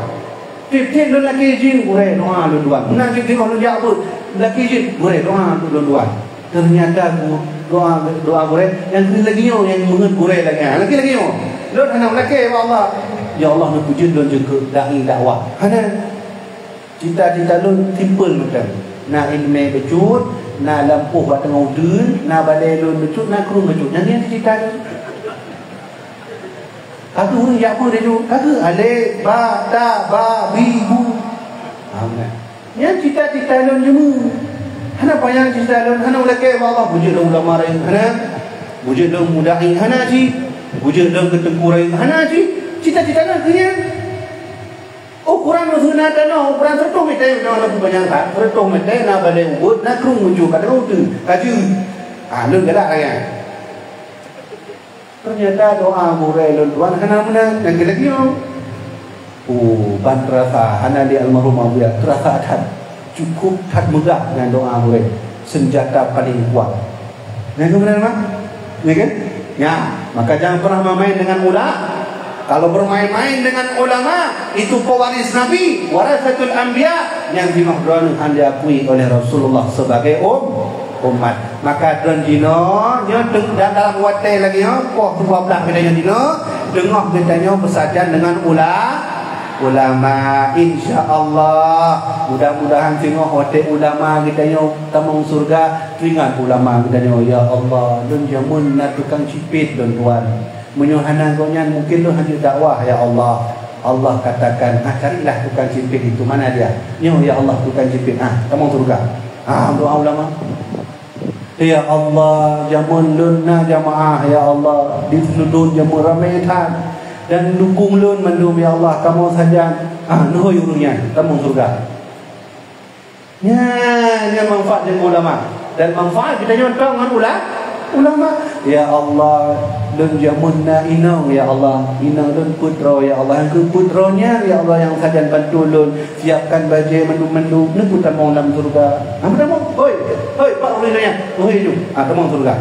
Tiep-tiep lôn lakée jih gurée doa lôn tuan. Meunan cit teungoh lôn jak beuet, lakée jih gurée doa lôn tuan. Ternyata gu-, doa, doa gurée nyang keuneuk lagée nyoe, nyang meungeut gurée lagée nyan. Lakée lagée nyoe. Lôn hana lakée, "Ya Allah, ya Allah, neupeujeuet lôn jeuet keu dai dakwah." Hana. Cita-cita lôn simpel mantong. Na iéleumé bacut, na lampôh bak teungoh uteuen, na balée lôn bacut, na krueng bacut. Nyan, nyan cita lôn. Ka kheueh ureueng jak peue laju? Ka kheueh alif, ba, ta, ba, bi, bu. Ha, meunan. Nyan cita-cita lôn jeumeu. Hana panyang cita lôn, hana ulakée bak Allah, beujeuet lôn ulama rayeuk, hana. Beujeuet lôn mudai, hana cit. Beujeuet lôn keu teungku rayeuk, hana cit. Cita-cita lôn keu nyan. Ukoran meuseu na tanoh, ukoran seureutôh mètè, na, na panyang that, seureutôh mètè, na balée ubit, na krueng meunjur, ka teungoh uteuen, ka jeuet. Ah, lôn galak lagée nyan. Ternyata doa gurée lôn tuan hana meunan, nyang keu lagée nyoe. Oh, ban teurasa, hana lé almarhum Abuya, teurasa that. Cukup that meugah ngon doa gurée, senjata paling kuat. Nyan keuh meunan, Mak? Nyan kan? Ya, maka jangan pernah main-main dengan ula-, kalau bermain-main dengan ulama, itu pewaris Nabi, warasatul anbiya, nyang jinoe droeneuh han diakui oleh Rasulullah sebagai um-, umat. Maka droeneuh jinoe, nyoe teung-, dan dalam watée lagée nyoe, poh dua belas geutanyoe jinoe, teungoh geutanyoe beusajan dengan ula-, ulama, insya Allah, mudah-mudahan singoh watée ulama geutanyoe tamong syeuruga, teuingat ulama geutanyoe, "Ya Allah, lôn jameun na tukang sipit lôn tuan. Meunyoe hana gobnyan, mungken lôn hanjeuet dakwah, ya Allah." Allah katakan, "Ah, carilah tukang sipit itu, mana dia? Nyoe, ya Allah, tukang sipit, ah, tamong syeuruga." Ah, doa ulama. Ya Allah, jameun lôn na jamaah, ya Allah, di Seulundun jameun ramé that, dan dukong lôn mandum, ya Allah, kamoe sajan, ah, neuhôi ureueng nyan, tamong syeuruga. Nyan, nyan manfaat ilmu ulama, dan manfaat geutanyoe tong ngon ula-, ulama. Ya Allah, lôn jameun na inong, ya Allah, inong lôn peuet droe, ya Allah, nyang keu peuet droe nyan, ya Allah, nyang sajan bantu lôn. Siapkan bajée mandum-mandum, neupeutamong lam syeuruga. Ha, meutamong. Hoi, hoi, pat ureueng nyan. Hoi, jom. Ha, tamong syeuruga.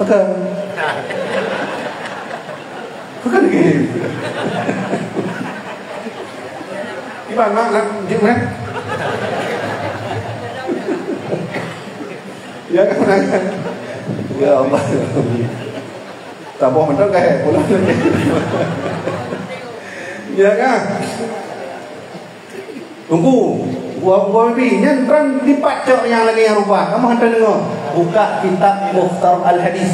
Pakon? Pakon lagée? Iban mak nak jeuet meunan. Ya kan? Ya Allah. Saboh mantong ka hai pulang. Ya kan? Tunggu. Gua, gua bi nyan trang dipat cok nyang lagée nyang rupa. Kamu hantar deungoe. Buka kitab Mukhtar Al-Hadis.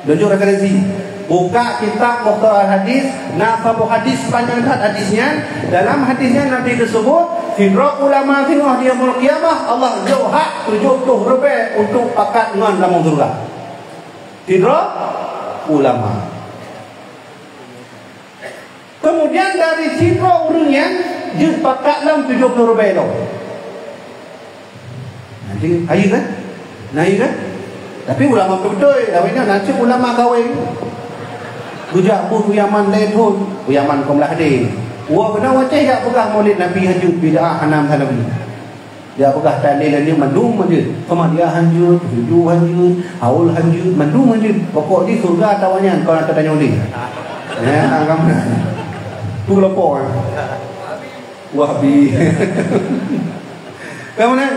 Tunjuk referensi. Buka kitab Mukhtar Al-Hadis, na saboh hadis panjang that hadis nyan. Dalam hadis nyan Nabi teusebut, sidroe ulama singoh di yaumul qiyamah, Allah jok hak tujoh ploh ribée untuk pakat ngon lamong syeuruga. Sidroe ulama. Kemudian dari sidroe ureueng nyan jeuet pakat lom tujoh ploh ribée lom. Nanti, ayu kan? Na ayu kan? Tapi ulama beutôi, awaknyan na cit ulama kaweng. Geujak buet u Yaman lhèe thon, u Yaman kon Lahde. Woe keunoe watèe jak peugah Maulid Nabi hanjeuet, bid'ah, hana meusalam. Dia peugah tahlil hanjeuet, mandum hanjeuet. Samadiyah hanjeuet, Tujuh hanjeuet, Haul hanjeuet, mandum hanjeuet. Pokok jih syeuruga atawa nyan, kon ata tanyoe lé. Ya, agam. Tu lapor. Wahbi. Kamu nak?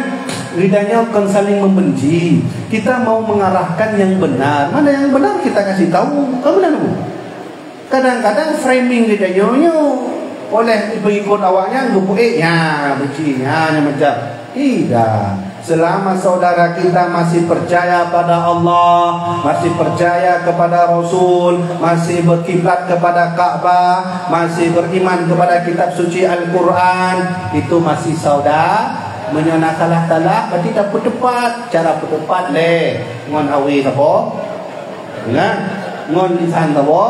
Lidahnya kon saling membenci. Kita mau mengarahkan yang benar. Mana yang benar kita kasih tahu. Kamu nak? Kadang-kadang framing geutanyoe nyoe oleh pengikut awaknyan geupeuék, nya benci, nya, nya macam. Tidak. Selama saudara kita masih percaya pada Allah, masih percaya kepada Rasul, masih berkiblat kepada Ka'bah, masih beriman kepada kitab suci Al-Quran, itu masih saudara. Meunyoe na salah-salah, berarti tapeuteupat. Cara peuteupat lé ngon awe sapo? Nah, ngon lisan sapo?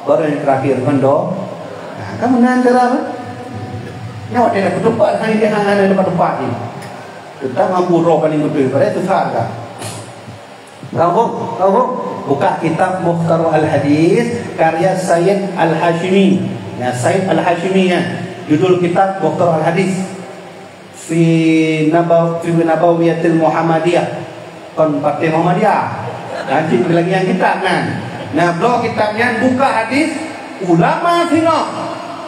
Baru yang terakhir ngon do. Nah, kan meunan cara kan? Nyoe watèe na keuteupat, hai dia hana na keuteupat ni. Teutap mampu droe paling beutôi, padahai susah ka. Tahu? Tahu? Buka kitab Mukhtasar Al-Hadis karya Sayyid Al-Hasyimi. Ya, Sayyid Al-Hasyimi ya. Judul kitab Mukhtasar Al-Hadis fi Nabaw-, fi Nabawiyatil Muhammadiyah. Kon Partai Muhammadiyah. Nanti lagi yang kitab kan. Nah, bloe kitab nyan buka hadis ulama singoh.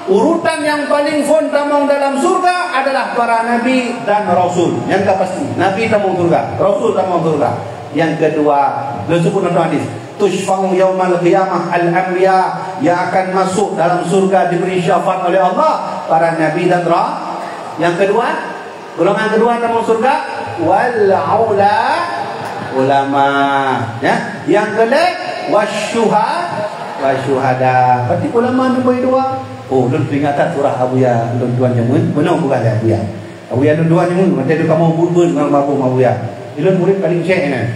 Urutan yang paling phôn tamong dalam surga adalah para nabi dan rasul. Nyang ka pasti, nabi tamong surga, rasul tamong surga. Yang kedua, lôn sebut contoh hadis. Tusyfa'u yaumal qiyamah al-anbiya, yang akan masuk dalam surga diberi syafaat oleh Allah para nabi dan ra-, yang kedua, golongan kedua tamong surga, wal ula-, ulama. Ya, yang kelhèe wasyuha-, wasyuhada. Berarti ulama nombor dua. Oh, lôn teringat that surah Abuya lôn tuan jameun, beunong bukan lé Abuya. Abuya lôn tuan jameun, mantong kamoe bun-bun ngon almarhum Abuya. Ilôn murid paling cek nyan.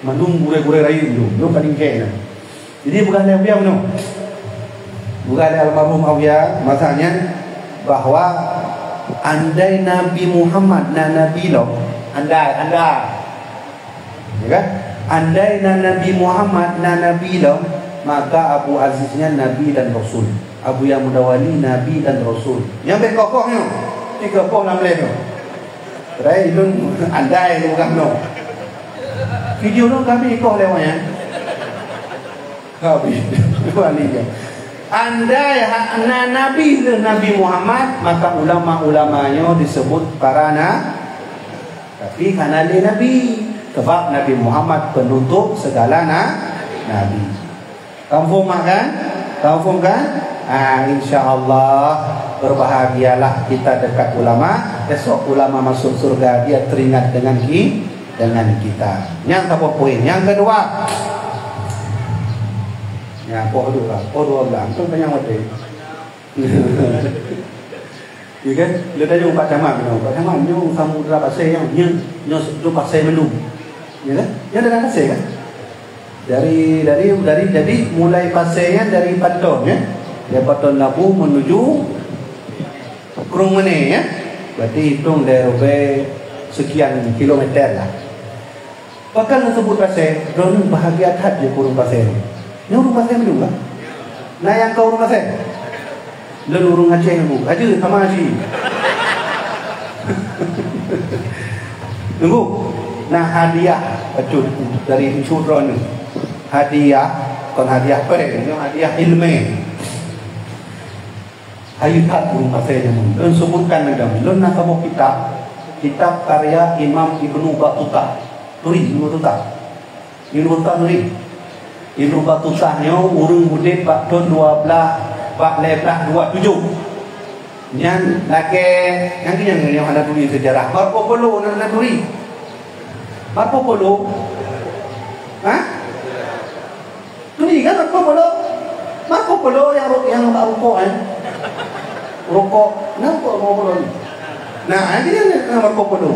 Mandum gurèe-gurèe rayeuk lôn, lôn paling cek nyan. Jadi peugah lé Abuya meunoe. Peugah lé almarhum Abuya masa nyan bahwa andai Nabi Muhammad na nabi lom, andai, andai. Ya kan? Andai na Nabi Muhammad na nabi lom, maka Abu Aziz nyan nabi dan rasul. Abuya Mudawali nabi dan rasul. Nyang bèk kokoh nyoe. Tiga poh lam lé nyoe. Rai lôn andai lôn peugah nyoe. Video nyoe kami ikoh lé awak nyan. Habis. Dua kali dia. Andai ha-, na nabi lheueh Nabi Muhammad, maka ulama-ulama nyoe disebut para na-, tapi hana lé nabi. Sebab Nabi Muhammad penutup segala na-, nabi. Ka muphom kan? Ka muphom kan? Ah, insya Allah berbahagialah kita dekat ulama. Besok ulama masuk surga, dia teringat dengan ki-, dengan kita. Nyang saboh poin. Nyang kedua. Ya, poh dua, poh dua belas. Antum tanya mati. Ya kan? Lé tanya Pak Camat, Pak Camat, nyoe samudra pasai nyoe, nyoe, nyoe pasai mandum. Ya kan? Nyoe dalam pasai kan? Dari, dari, dari, jadi mulai pasai nyan dari Paton ya. Dari Paton Labu menuju Krueng Mene ya. Berarti hitung dari Robe sekian kilometer lah. Pakon neusebut pasai, droeneuh bahagia that jeuet keu ureueng pasai nyoe. Nyoe ureueng pasai mandum kan? Na nyang ka ureueng pasai? Lôn ureueng Aceh, Bu. Aja sama si. Tunggu. Nah, hadiah bacut dari cucu droeneuh. Hadiah, kon hadiah péng, nyoe hadiah ileumèe. Hayu that ureueng pasai jameun. Lôn sebutkan lagèe nyoe. Lôn na saboh kitab, kitab karya Imam Ibnu Batutah. Turi Ibnu Batutah. Ibnu Batutah turi. Ibnu Batutah nyoe ureueng udép bak thôn dua blah, bak lhèe blah dua tujoh. Nyan lagèe, nyan nyang, nyang hana turi seujarah. Marco Polo na, na turi. Marco Polo. Hah? Turi kan Marco Polo? Marco Polo nyang ru-, nyang bak rukok, eh? Rukok. Kenapa Marco Polo ni? Nah, ini kan Marco Polo.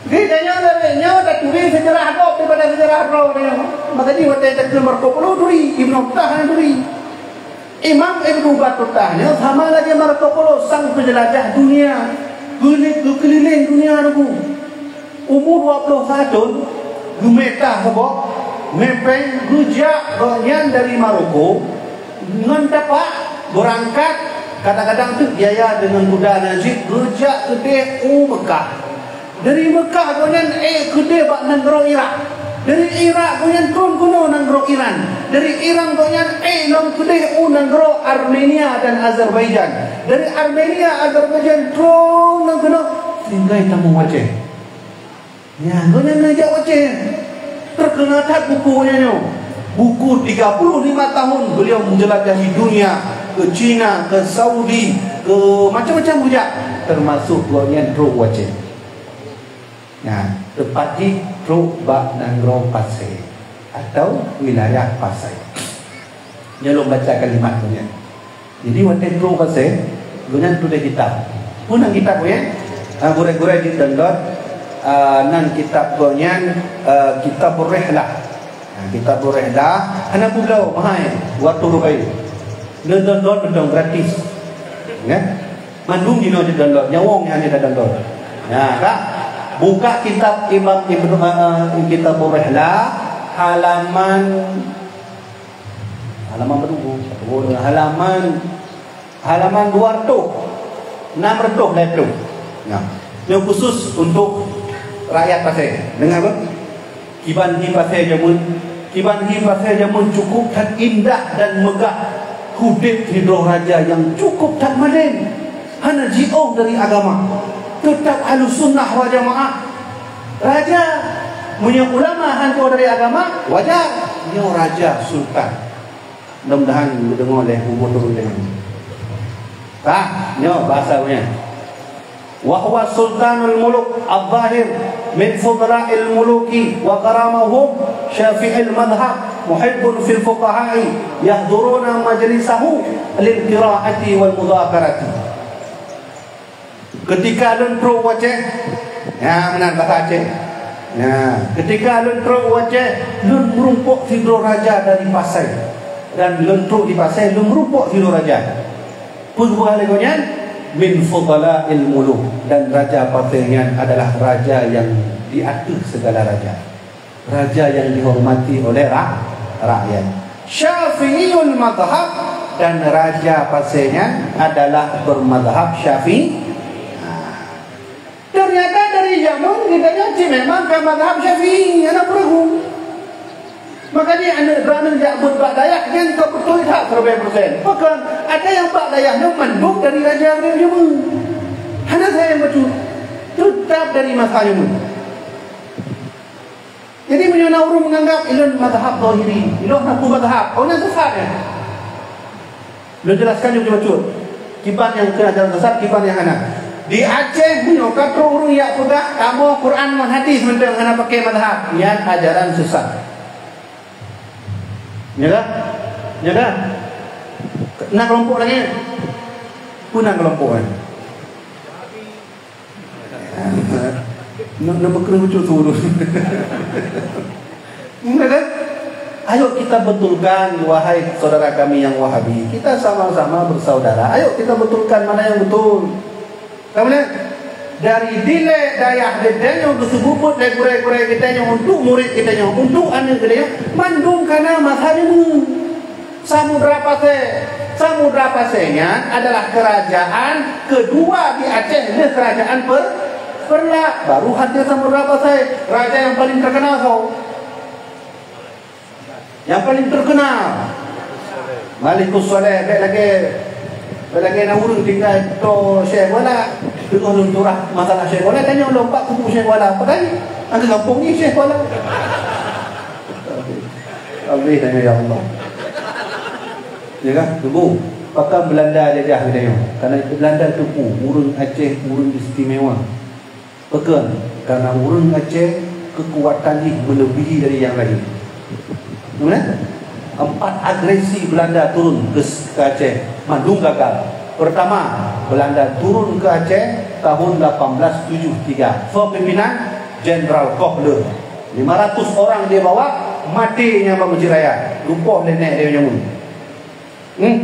Jadi, tanyoe lagèe nyoe, taturi seujarah gob daripada seujarah droe nyoe. Maka di watèe takheun Marco Polo turi, Ibnu Batutah turi. Imam Ibnu Batutah nyoe sama lagèe Marco Polo, sang penjelajah dunia, geuneuk geukeulileng dunia nyoe. Umu dua ploh sa thôn, geumita saboh, mè pèng, geujak gobnyan dari Maroko, ngon tapak beurangkat, kadang-kadang teuk biaya deungon kuda na jih, geujak keudeh u Meukah. Dari Meukah gobnyan ék keudeh bak nanggroe Irak. Dari Irak gobnyan trôn keunoe nanggroe Iran. Dari Iran gobnyan ék lom keudeh u nanggroe Armenia dan Azerbaijan. Dari Armenia, Azerbaijan trôn nanggroe keunoe tinggai tamong u Aceh. Nyan gobnyan neujak u Aceh. Terkenal that buku gobnyan nyoe. Buku tiga puluh lima tahun beliau menjelajahi dunia, ke Cina, ke Saudi, ke macam-macam geujak, termasuk gobnyan trok u Aceh. Nah, teupat jih trok bak nanggroe Pasé atau wilayah Pasai. Nyoe lôn baca kalimat gobnyan. Jadi watèe trok u Pasai, gobnyan tuléh kitab. Peue nan kitab gobnyan? Ha, gurèe-gurèe jidownload, ah, nan kitab gobnyan, ah, Kitabur Rihlah. Ha, Kitabur Rihlah, hana peubloe, mahai, dua ratus rupiah. Neudownload mantong gratis. Ya. Mandum jinoe jeuet download, nyawöng nyan jeuet download. Nah, ka? Buka kitab Imam Ibnu, eh, eh, Kitabur Rihlah, halaman, halaman berapa? Halaman, halaman dua ratus, enam ratus, dua ratus. Nah, nyoe khusus untuk rakyat Pasé. Dengar, bang? Kiban hi Pasé jameun, kiban hi Pasé jameun cukup that indah dan megah. Udeb sidroe raja nyang cukup that malem. Hana jiôh dari agama. Teutap Ahlussunnah wal Jamaah. Raja, meunyoe ulama han jiôh dari agama, wajar. Nyoe raja sultan. Mudah-mudahan geudeungoe lé gubernur lé. Tah, nyoe bahasa nyan. Wa huwa sultanul muluk adh-dhahir min fudala'il muluki wa karamahum Syafi'il madhhab, muhibbun fil fuqaha'i, yahduruna majlisahu lil qira'ati wal mudhakarati. Keutika lôn trok u Aceh, nyan meunan bahasa Aceh. Nyan, keutika lôn trok u Aceh, lôn meurumpok sidroe raja dari Pasai. Dan lôn trok di Pasai, lôn meurumpok sidroe raja. Peue geupeugah lé gobnyan? Min fudala'il muluk. Dan raja Pasai nyan adalah raja nyang di ateueh segala raja. Raja nyang dihormati oleh ra-, rakyat. Syafi'iyul madhhab, dan raja Pasai nyan adalah bermadhhab Syafi'i. Nah, ternyata dari jameun geutanyoe cit memang ka madhhab Syafi'i, hana peue ragu. Makanya aneuk droeneuh jak beuet bak dayah nyan ka beutôi that siribèe persen. Pakon? Ada nyang bak dayah nyoe mandum dari raja jameun. Hana salah nyang bacut. Teutap dari masa jameun. Jadi, meunyoe na ureueng menganggap ulôn mazhab Zahiri, ulôn hana peue mazhab, oh, nyan sesat nyan. Lôn jelaskan jeuet bacut. Kiban nyang keu ajaran sesat, kiban nyang hana. Di Aceh meunyoe ka trok ureueng jak peugah kamoe Quran ngon hadis mantong hana pakai mazhab, nyan ajaran sesat. Nya kah? Nya kah? Na keulompok lagèe nyan? Peue na keulompok nyan? Neu-, neubeukreuh bacut su ureueng. Enggak kan? Ayo kita betulkan, wahai saudara kami yang Wahabi. Kita sama-sama bersaudara. Ayo kita betulkan mana yang betul. Kamu lihat? Dari dilèe dayah geutanyoe geuseumeubeuet lé gurèe-gurèe geutanyoe untuk murit geutanyoe, untuk aneuk geutanyoe, mandum kana masa nyoe. Samudra Pasai. Samudra Pasai nyan adalah kerajaan kedua di Aceh lheueh kerajaan Per-, Peureulak. Baru hadir Samudra Pasai. Raja nyang paling terkenal soe? Nyang paling terkenal. Malikus Saleh, bèk lagèe, bèk lagèe na ureueng tinggai to Syekh Wala. Teungoh lôn curah masalah Syekh Wala, tanyong lôn bak kubu Syekh Wala. Padahai angka gampông nyan Syekh Wala. Abéh tanyoe, ya Allah. Ya kan? Tunggu. Pakon Belanda jajah geutanyoe? Karena Belanda teupeu ureueng Aceh ureueng istimewa. Pakon? Karena ureueng Aceh keukuatan jih meuleubèhi dari nyang laén. Betul, eh? Empat agresi Belanda turun ke, ke Aceh, mandum gagal. Pertama, Belanda turun ke Aceh tahun lapan belas tujuh tiga. Soe pimpinan? Jenderal Kohler. Lima ratus orang dia bawa, maté nyan bak Mesjid Raya. Lumpoh lé nèk dia nyoe. Hmm?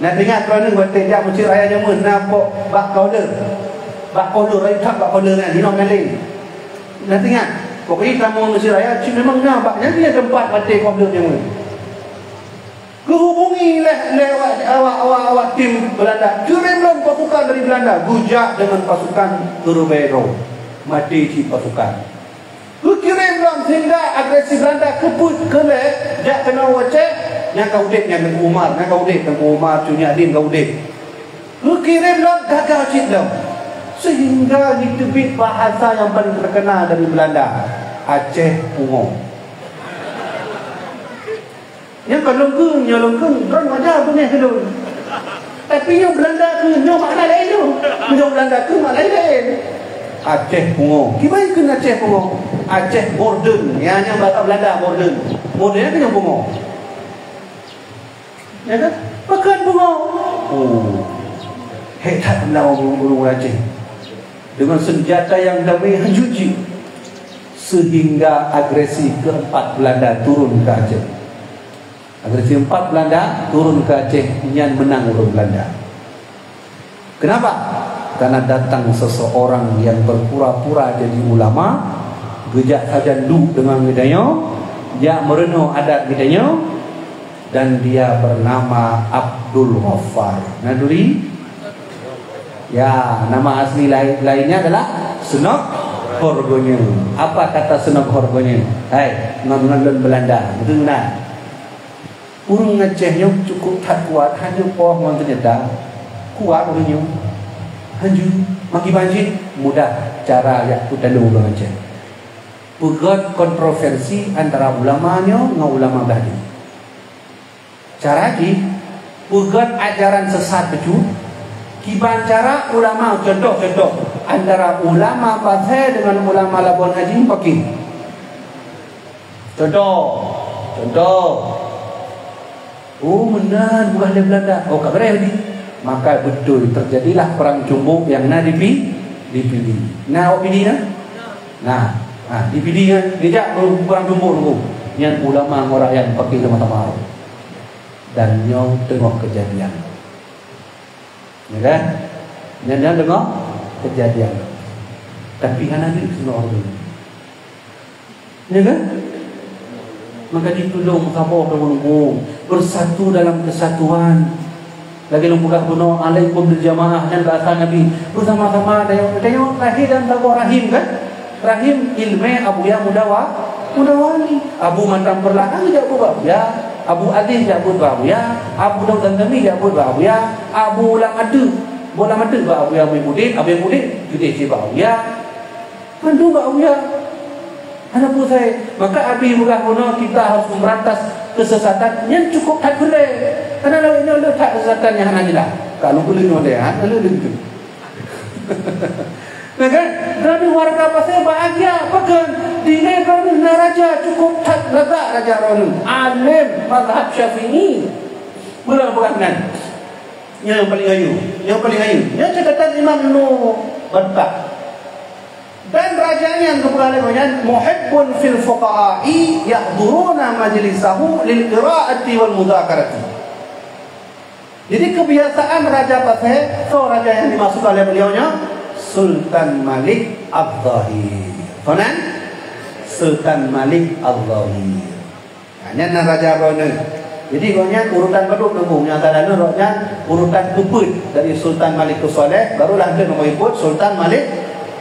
Na teuingat droeneuh watèe jak Mesjid Raya jameun na po-, bak Kohler. Bak Kohler, rayeuk that bak Kohler nyan, inong nyan lé. Na teuingat? Pokoknya kamoe Mesjid Raya cit memang na bak nyan, nyan teumpat maté Kohler jameun. Geuhubungi lé, lé awak, awak, awak, awak tim Belanda. Kirém lom pasukan dari Belanda. Geujak deungon pasukan keureubeue droe. Maté cit pasukan. Geukirém lom sehingga agresi Belanda keupeuet keu lhèe jak keunoe u Aceh, nyang ka udép nyan Teungku Umar, nyang ka udép Teungku Umar, Cut Nyak Dhien ka udép. Geukirém lom gagal cit lom. Sehingga jiteubiet bahasa nyang paleng teukena dari Belanda, Aceh Pungo. Nyoe kon lôn kheun, nyoe lôn kheun, droen wajar beungéh keu lôn. Tapi nyoe Beulanda kheun, nyoe makna laén nyoe. Meunyoe Beulanda kheun, makna laén. Aceh Pungo. Kiban kheun Aceh Pungo? Aceh Modern. Ya, nyan bahasa Beulanda, modern. Modern nyan keuh nyang pungo. Ya kan? Pakon pungo? Oh. Hék that meulawan ureueng-ureueng Aceh. Dengan senjata yang damai hanjeuet jih. Sehingga agresi keempat Belanda turun ke Aceh. Agresi keempat Belanda turun ke Aceh, nyan meunang ureueng Belanda. Kenapa? Karena datang seseorang yang berpura-pura jadi ulama, geujak sajan duek deungon geutanyoe, jak meurunoe adat geutanyoe, dan dia bernama Abdul Ghaffar. Na turi? Ya, nama asli lai-, lainnya adalah Snouck Hurgronje. Apa kata Snouck Hurgronje? Hai, ngon, ngon lôn Belanda. Beutôi na? Ureuëng Aceh nyoe cukup that kuat, hana poh ngon seuneujata. Kuat ureuëng nyoe. Hanjeuet, maki banjir, mudah cara jak peutulông ureuëng Aceh. Peugét kontroversi antara ulama nyoe ngon ulama Bahdin. Cara jih, peugét ajaran sesat bacut, kiban cara ulama, contoh-contoh, antara ulama Pasé dengan ulama Labuan Haji pakri. Contoh, contoh. Oh, meunan bukan dari Belanda. Oh, ka beureh di. Maka betul terjadilah perang cumbuk yang na di Pi-, di Pidie. Na awak Pidie na? Nah, nah, di Pidie kan, dijak perang cumbuk tu. Nyan ulama ngon rakyat pakri sama-sama. Dan nyoe teungoh kejadian. Ya kan? Nyan, nyan teungoh kejadian. Tapi hana jeuet keunoe ureuëng. Ya kan? Maka jitulông saboh deungon bersatu dalam kesatuan. Lagée lôn peugah bunoe, alaikum bil jamaah, nyan bahasa Nabi. Bersama-sama, tanyoe, tanyoe lahé dan saboh rahim, kan? Rahim ilmé Abuya Mudawa-, Mudawani. Abu Matam Perlak, kan, geujak buet bak Abuya. Abu Adéh jak buet bak Abuya. Abu Daud Damdami jak buet bak Abuya. Abu Lam Ateuk, Boh Lam Ateuk bak Abuya Muhyiddin. Abuya Muhyiddin, keudeh cit bak Abuya. Mandum bak Abuya. Hana peue sai. Maka Abi peugah bunoe kita harus memberantas kesesatan nyang cukup that peureulée. Karena lawét nyoe le that kesesatan nyang hana jeulaih. Ka lôn peuleueng nyoe deh, ha, lôn peuleueng tu. Nah kan? Droeneuh warga Pasé bahagia, pakon? Dilée droeneuh na raja cukup that lagak raja droeneuh. Alim mazhab Syafi'i. Bulan-bulan nan. Nyang paling ayu, nyang paling ayu. Nyang catatan Imam Ibnu Battah. Dan raja nyan geupeugah lé gobnyan, "Muhibbun fil fuqaha'i yahduruna majlisahu lil qira'ati wal mudzakarati." Jadi, kebiasaan Raja Pasé, soe raja nyang dimaksud oleh beliau nyoe? Sultan Malik Al-Zahir. Soe nan? Sultan Malik Al-Zahir. Ha, nyan na raja droeneuh. Jadi, gobnyan urutan padum teungku. Nyang teuka droeneuh, gobnyan urutan keupeuet dari Sultan Malik Saleh, barulah teuk nomor keupeuet Sultan Malik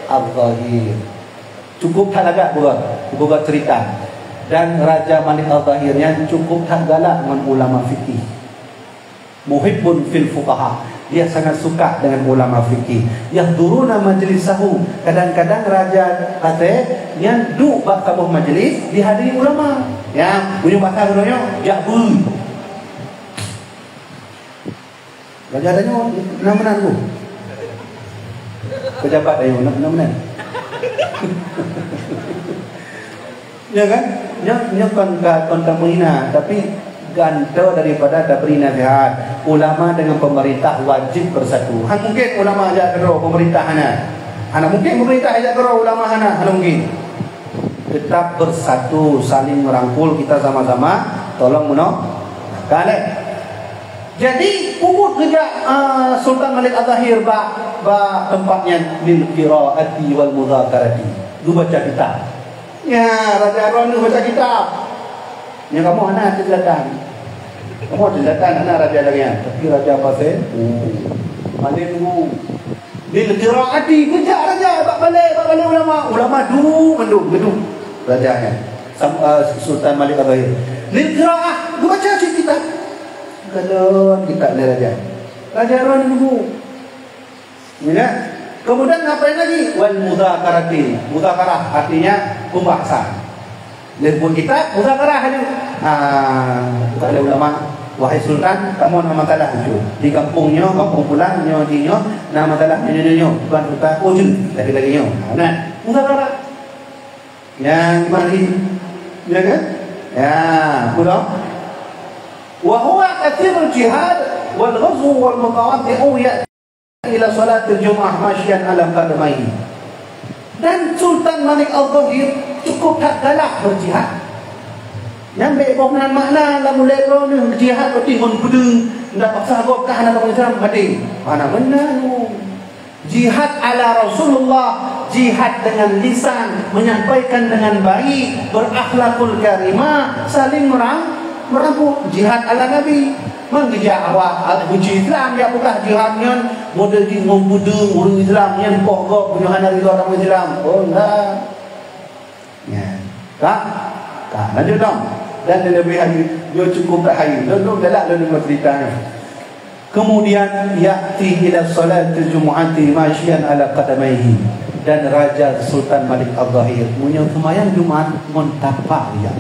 Al-Zahir. Cukup that lagak buka, buka cerita. Dan Raja Malik Al-Zahir nyan cukup that galak ngon ulama fikih. Muhibbun fil fuqaha. Dia sangat suka dengan ulama fikih. Yahduruna majlisahu. Kadang-kadang raja Aceh nyan duek bak saboh majlis dihadiri ulama. Ya, punya bahasa katanya, jak bu. Raja tanya, nama nan bu? Pejabat ayo, nama nan? Ya kan? Nyoe, nyoe kon ka, kon ka menghina, tapi gantoe daripada tabri nasihat. Ulama dengan pemerintah wajib bersatu. Han mungkin ulama jak keudroe, pemerintah hana. Hana mungkin pemerintah jak keudroe, ulama hana. Hana mungkin. Tetap bersatu, saling merangkul, kita sama-sama tolong menolong. Kan, eh? Jadi, ubit geujak, ah, Sultan Malik Al-Zahir bak, bak teumpat nyan, lil qiraati wal mudzakarati. Geubaca kitab. Ya, raja droeneuh baca kitab. Nyang kamoe hana teulatang. Kamoe teulatang hana raja lagée nyan. Tapi raja Pasé, oh, malém bu. Lil qiraati, geujak raja bak balée, bak balée ulama. Ulama duek mandum, geuduek raja nyan. Sam-, eh, Sultan Malik Al-Zahir. Lil qiraah, geubaca cit kitab. Kalon kitab lé raja. Raja droeneuh bu. Ya. Kemudian ngapain lagi? Wal mudzakarati. Mudzakarah artinya pembahasan. Lé buet kitab, mudzakarah aja. Ah, kata ulama, "Wahai Sultan, kamoe na masalah tu. Di kampung nyoe, kampung pulan, nyoe di nyoe, na masalah nyoe, nyoe, nyoe. Tuan Sultan, oh, jeuet, lagi-lagi nyoe." Nah, mudzakarah. Nyang mari, ya kan? Ya, pulang. Wa huwa katsirul jihad wal ghazw wal mutawaddi'u ya'ti ila salatil jumu'ah masyian ala qadamaihi. Dan Sultan Malik Al-Zahir cukup that galak berjihad. Nyan bèk boh meunan makna lam ulèe droeneuh jihad roti ngon peudeueng, ndak paksa gob ka hana kamoe Islam maté. Hana meunan. Jihad ala Rasulullah, jihad dengan lisan, menyampaikan dengan baik, berakhlakul karimah, saling merang-, merangkul. Jihad ala Nabi. Mang geujak awak benci Islam, jak peugah jihad nyan model jih ngon peudeueng ureueng Islam nyan poh gob meunyoe hana ridha kamoe Islam. Oh, enggak. Nyan. Ka? Ka, lanjut dong. Dan leubeh hayeue, nyoe cukup that hayeue. Lôn, lôn galak lôn deungoe ceurita nyoe. Kemudian, ya'ti ila salatil jumu'ati masyian ala qadamaihi. Dan Raja Sultan Malik Al-Zahir, meunyoe seumayang Jumat, ngon tapak jak.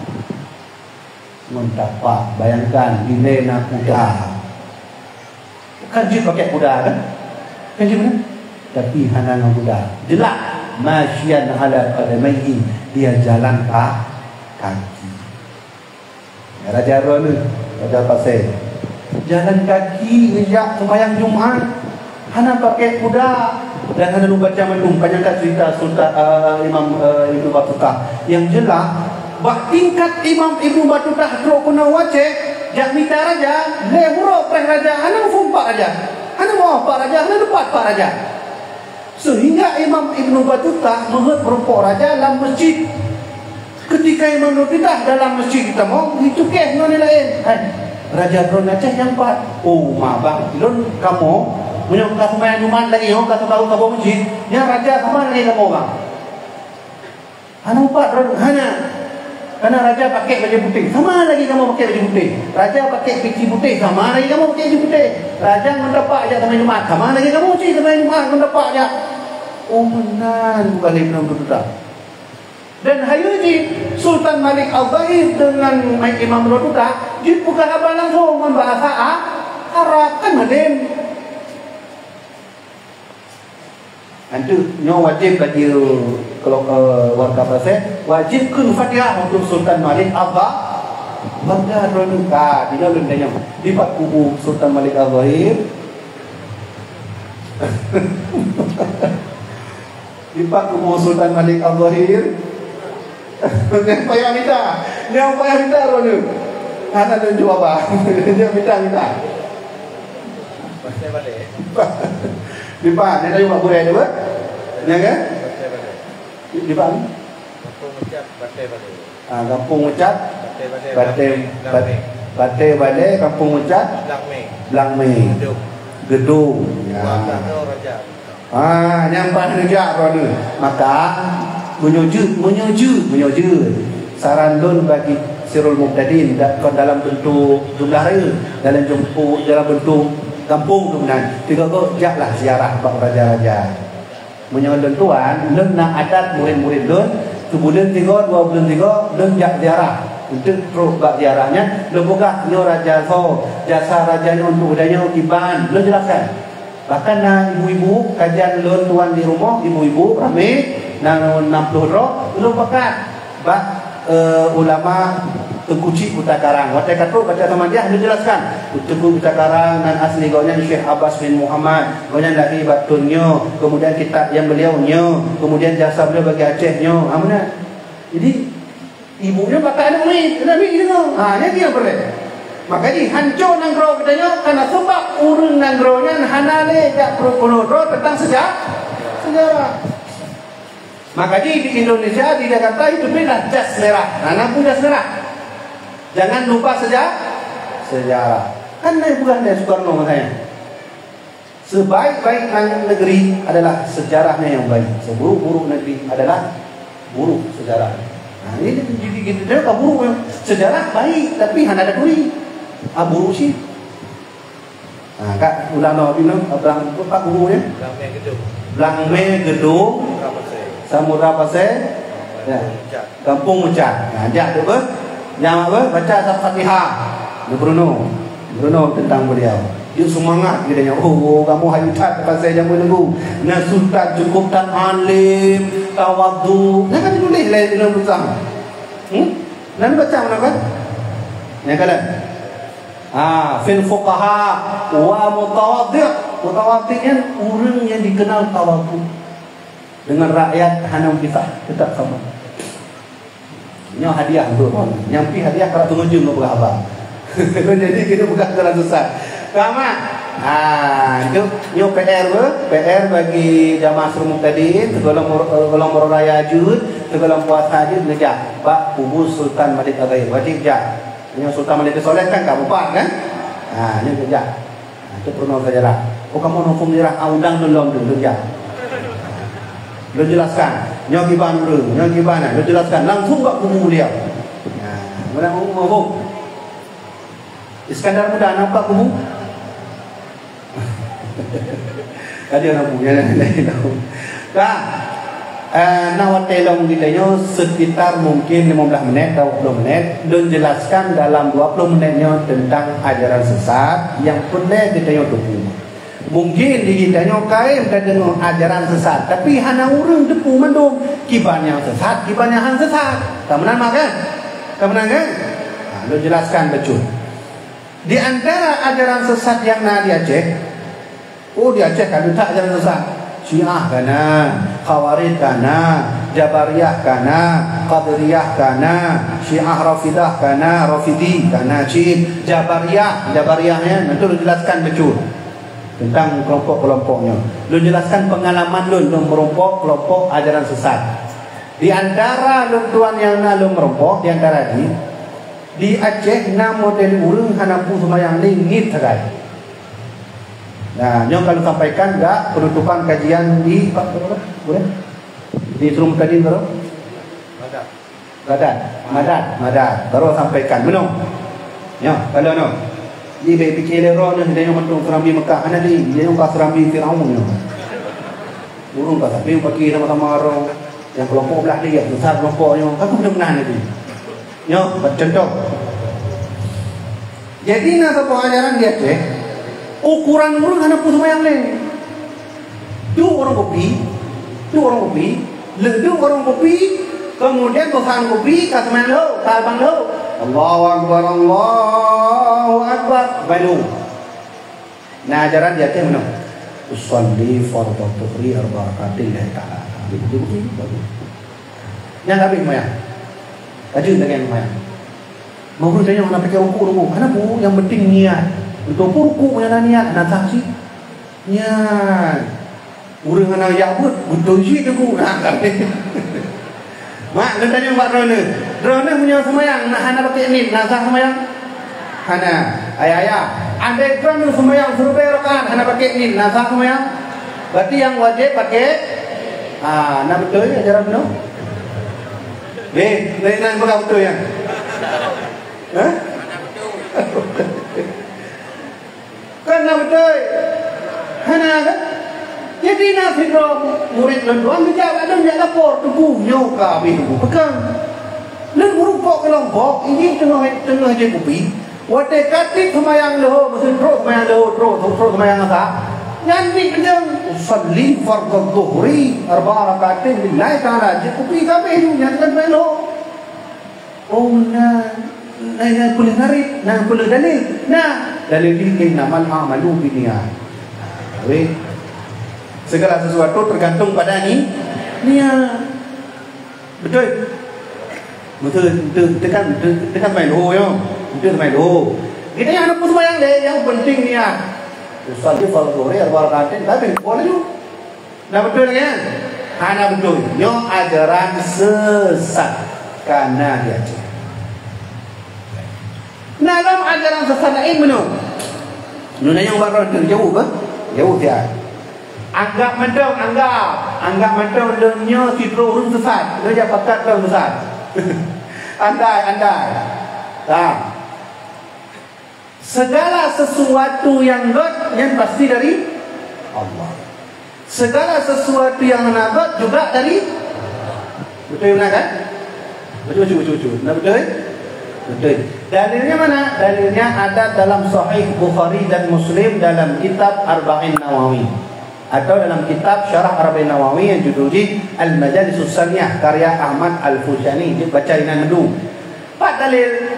Ngon tapak, bayangkan, dilèe na kuda. Kan jeuet pakèk kuda kan? Kan jeuet kan? Tapi hana ngon kuda. Jeulaih, masyian ala qadamaihi, dia jalan ka-, kaki. Raja droeneuh, Raja Pasé. Jalan kaki geujak seumayang Jumat. Hana pakèk kuda. Dan hana lôn baca mandum, panyang that ceurita Sultan, eh, Imam, eh, Ibnu Batutah. Nyang jeulaih, bak tingkat Imam Ibnu Batutah trôk keunoe u Aceh, jak mita raja, lhèe uroe preh raja, hana muphom pat raja. Hana muphom pat raja, hana teupat pat raja. Seuhingga Imam Ibnu Batutah meuheuet meurumpok raja lam meuseujid. Keutika Imam Batutah dalam meuseujid geutamong, geucukèh ngon nyang laén. "Hai, raja droen Aceh nyang pat?" "Oh, ma bang, lôn kamoe, meunyoe ka seumayang Jumat lagèe nyoe, ka teubahu saboh meuseujid, nyan raja sama lagèe kamoe, bang." "Hana mupat droen?" "Hana. Karena raja pakèk bajèe putéh." "Sama lagèe kamoe pakèk bajèe putéh. Raja pakèk peci putéh, sama lagèe kamoe pakèk peci putéh. Raja ngon tapak jak seumayang Jumat, sama lagèe kamoe cit seumayang Jumat ngon tapak jak." Oh, meunan bukan lé Imam Batutah. Dan hayeue jih, Sultan Malik Al-Zahir deungon Imam Batutah jipeugah haba langsông ngon bahasa A-, Arab, kan malém. Antu nyoe wajéb bagi, kalau, eh, warga Pasé, wajéb kheun Fatihah untuk Sultan Malik Al-Zahir. Bangga droeneuh ka, di dalam tanyong, dipat kubu Sultan Malik Al-Zahir? Dipat kubu Sultan Malik Al-Zahir? Nyang payah mita. Nyang payah mita droeneuh. Hana lôn jaweueb bah. Nyang mita, mita. Dipat, nyang tayue bak gurèe tu, bah? Nyang kan? Dipat. Ah, Gampông Meucat, Batèe Balè, Gampông Meucat, Blang Mé. Geudong. Ya. Ah, nyang paih neujak droeneuh. Maka, meunyoe jeuet, meunyoe jeuet, meunyoe jeuet, saran lôn bagi Sirul Mubtadin, da-, kon dalam beuntuk jumlah rayeuk, dalam jumpu-, dalam beuntuk gampông tu meunan. Tiga go, jaklah ziarah bak raja-raja. Meunyoe lôn tuan, lôn na adat murit-murit lôn, sibuleuen tigo, dua buleuen tigo, lôn jak ziarah. Eunteuk trok bak ziarah nyan, lôn peugah nyoe raja soe, jasa raja nyoe untuk geutanyoe kiban, lôn jelaskan. Bahkan na ibu-ibu, kajian lôn tuan di rumoh, ibu-ibu ramé, na nam ploh droe, lôn pakat bak, eh, ulama Teungku Chik Kuta Karang. Watèe ka trok baca Samadiyah, lôn jelaskan. Teungku Kuta Karang nan asli gobnyan Syekh Abbas bin Muhammad. Gobnyan lahé bak thôn nyoe, kemudian kitab nyang beliau nyoe, kemudian jasa beliau bagi Aceh nyoe. Ha, meunan. Jadi, ibu nyoe pakat aneuk miet, aneuk miet jideungoe. Ha, nyan nyang peureulèe. Maka jihanco nanggroe geutanyoe, karena sabab ureueng nanggroe nyan hana lé jak peurunoe droe teuntang seja-, sejarah. Maka di, di Indonesia, di Jakarta itu beda jas merah. Nah, na peue jas merah? Jangan lupa seja-, sejarah. Kan na peugah lé Soekarno katanya, sebaik-baik nang-, negeri adalah sejarahnya yang baik. Seburuk-buruk negeri adalah buruk sejarah. Nah, ini jadi kita tengok buruk, sejarah baik tapi hana ada duri. Ah, buruk sih. Ha, kat ulama binoe, Blang, pat guru nyan? Blang Mé Geudong. Blang Mé Geudong. Samudra Pasé. Samudra Pasé. Ya. Gampông Meucat. Gampông Meucat. Ha, jak tu beuh. Nyang beuh, baca Al-Fatihah. Di Bruno. Bruno tentang beliau. Dia semangat dia tanya, "Oh, kamu hayu that pasal jamu nunggu. Nah, Sultan cukup tak alim, tawadhu." Nah, kan ditulis lah di dalam tulisan. Hmm? Nah, baca mana kan? Yang kalian? Ha, fil fuqaha wa mutawaddi'. Mutawaddi' nyan ureueng nyang dikenal tawadhu. Dengan rakyat hana kisah, tetap sama. Nyoe hadiah untuk nyang pi hadiah kalau pengunjung mau berapa. Jadi kita bukan dalam susah. Sama. Ah, itu nyoe P R be, P R bagi jamaah serumoh tadi, sebelum sebelum raya jud, sebelum puasa jud ngejak bak kubu Sultan Malik Al-Zahir. Wajib jak. Nyoe Sultan Malik Soleh kan kamu pak kan? Ah, nyoe ngejak. Ha, itu peurunoe sejarah. Oh, kamoe nukung sejarah, ah, undang lôn lom tu, lôn jak. Lôn jelaskan. Nyoe kiban ureueng, nyoe kiban, lôn jelaskan langsung bak kubu beliau. Ha, meunan ureueng mabuk. Iskandar Muda nampak kubu? Ada orang punya lain. Ka, eh, na watèe lom geutanyoe sekitar mungkin lima belas menit atau dua puluh menit. Lôn jelaskan dalam dua puluh menit nyoe tentang ajaran sesat nyang peureulèe geutanyoe teupeue. Mungkin di geutanyoe kayém tadeungoe ajaran sesat, tapi hana ureueng teupeue mandum kiban nyang sesat, kiban nyang han sesat. Ka meunan mah kan? Ka meunan kan? Ha, lôn jelaskan bacut. Di antara ajaran sesat nyang na di Aceh, Oh, di Aceh ka leutak jalan sesat. Syiah kana, Khawarij kana, Jabariyah kana, Qadiriyah kana, Syiah Rafidah kana, Rafidi kana, cit Jabariyah, Jabariyah nyan, nanti lôn jelaskan bacut tentang kelompok-kelompoknya. Lôn jelaskan pengalaman lôn, lôn meureumpok kelompok ajaran sesat. Di antara lôn tuan nyang na lôn meureumpok, di antara jih, di Aceh na model ureueng hana peue seumayang lé ngiet sagai. Nah, nyoe ka lôn sampaikan bak penutupan kajian di, boleh? Di Serum Mutadin baru? Madat. Madat, Madat, Madat. Baru sampaikan. Meunoe. Nyoe, kalau nyoe. Di bèk pikir lé droeneuh, di nyoe mantong Serambi Mekah. Hana di, di nyoe ka Serambi Firaun nyoe. Ureueng ka sabe pakai sama-sama droe. Nyang kelompok blah dia, besar kelompok nyoe. Ka keuh meunan lagi. Nyoe, buat contoh. Jadi, na saboh ajaran di Aceh, ukuran ureueng hana peue seumayang lé. Duek ureueng kupi, duek ureueng kupi, lheuh duek ureueng kupi, kemudian bosan kupi, ka seumayang lheuh, ka abang lheuh. Allahu Akbar, Allahu Akbar, baru. Na ajaran di Aceh meunoe. Usalli fardhu dhuhri arba'a rakaatin lillahi ta'ala. Habis, habis, habis, habis. Nyan habis seumayang. Laju lagèe seumayang. Meuheueh tanyoe hana pakai rukuk, rukuk. Hana peue, nyang penting niat. Untuk peue rukuk nyang hana niat, hana sah cit. Nyan. Ureueng hana jak buet, beutôi cit teungku. Nah, tapi. Mak, lôn tanyong bak droeneuh. Droeneuh meunyoe seumayang, na hana pakai nit, na sah seumayang? Hana. Ayah-ayah, andai droeneuh seumayang siribèe rakaat hana pakai nit, na sah seumayang? Berarti nyang wajéb pakai, ah, na beutôi ajaran bunoe? Beh, lain-lain peugah beutôi nyan. Hah? Kan na beutôi? Hana kan? Jadi na sidroe murit lôn tuan geujak bak lôn jak lapor, "Teungku, nyoe ka habéh Teungku peukong. Lôn meurumpok kelompok, ini teungoh, teungoh jép kupi. Watèe ka tiep seumayang leuhô, meuseue trok seumayang leuhô, trok, trok, trok seumayang asa. Nyan nit peudeueng, usalli fardhu dhuhri arba'a rakaatin lillahi ta'ala." Jép kupi ka habéh nyan kan seumayang leuhô. Oh, na, na, na peuleueh narit, na peuleueh dalil. Na, dalil jih, "Innamal a'malu binniyat." Weh. Segala sesuatu tergantung pada ni, niat. Beutôi? Beutôi, beutôi, tekan, tekan main ho, yo. Beutôi main ho. Kita yang ada pun sembahyang deh, yang penting niat. Usalli fardhu dhuhri arba'a rakaatin, tapi boleh juga. Na beutôi lagèe nyan? Hana beutôi. Nyoe ajaran sesat. Kana di Aceh. Na lom ajaran sesat laén meunoe. Nyoe nanyong bak droe jaweueb, eh? Jaweueb siat. Anggap mantong, anggap. Anggap mantong lôn nyoe sidroe ureueng sesat. Lôn jak pakat lôn sesat. Andai, andai. Ha. Segala sesuatu yang göt, nyan pasti dari Allah. Segala sesuatu yang hana göt juga dari, beutôi beuna kan? Beutôi, beutôi, beutôi, beutôi. Nah, beutôi? Beutôi. Dalilnya mana? Dalilnya ada dalam Sahih Bukhari dan Muslim dalam kitab Arba'in Nawawi. Atau dalam kitab Syarah Arba'in Nawawi yang judul jih Al-Majalisus Saniyah karya Ahmad Al-Fushani, jeuet baca inan mandum. Pat dalil,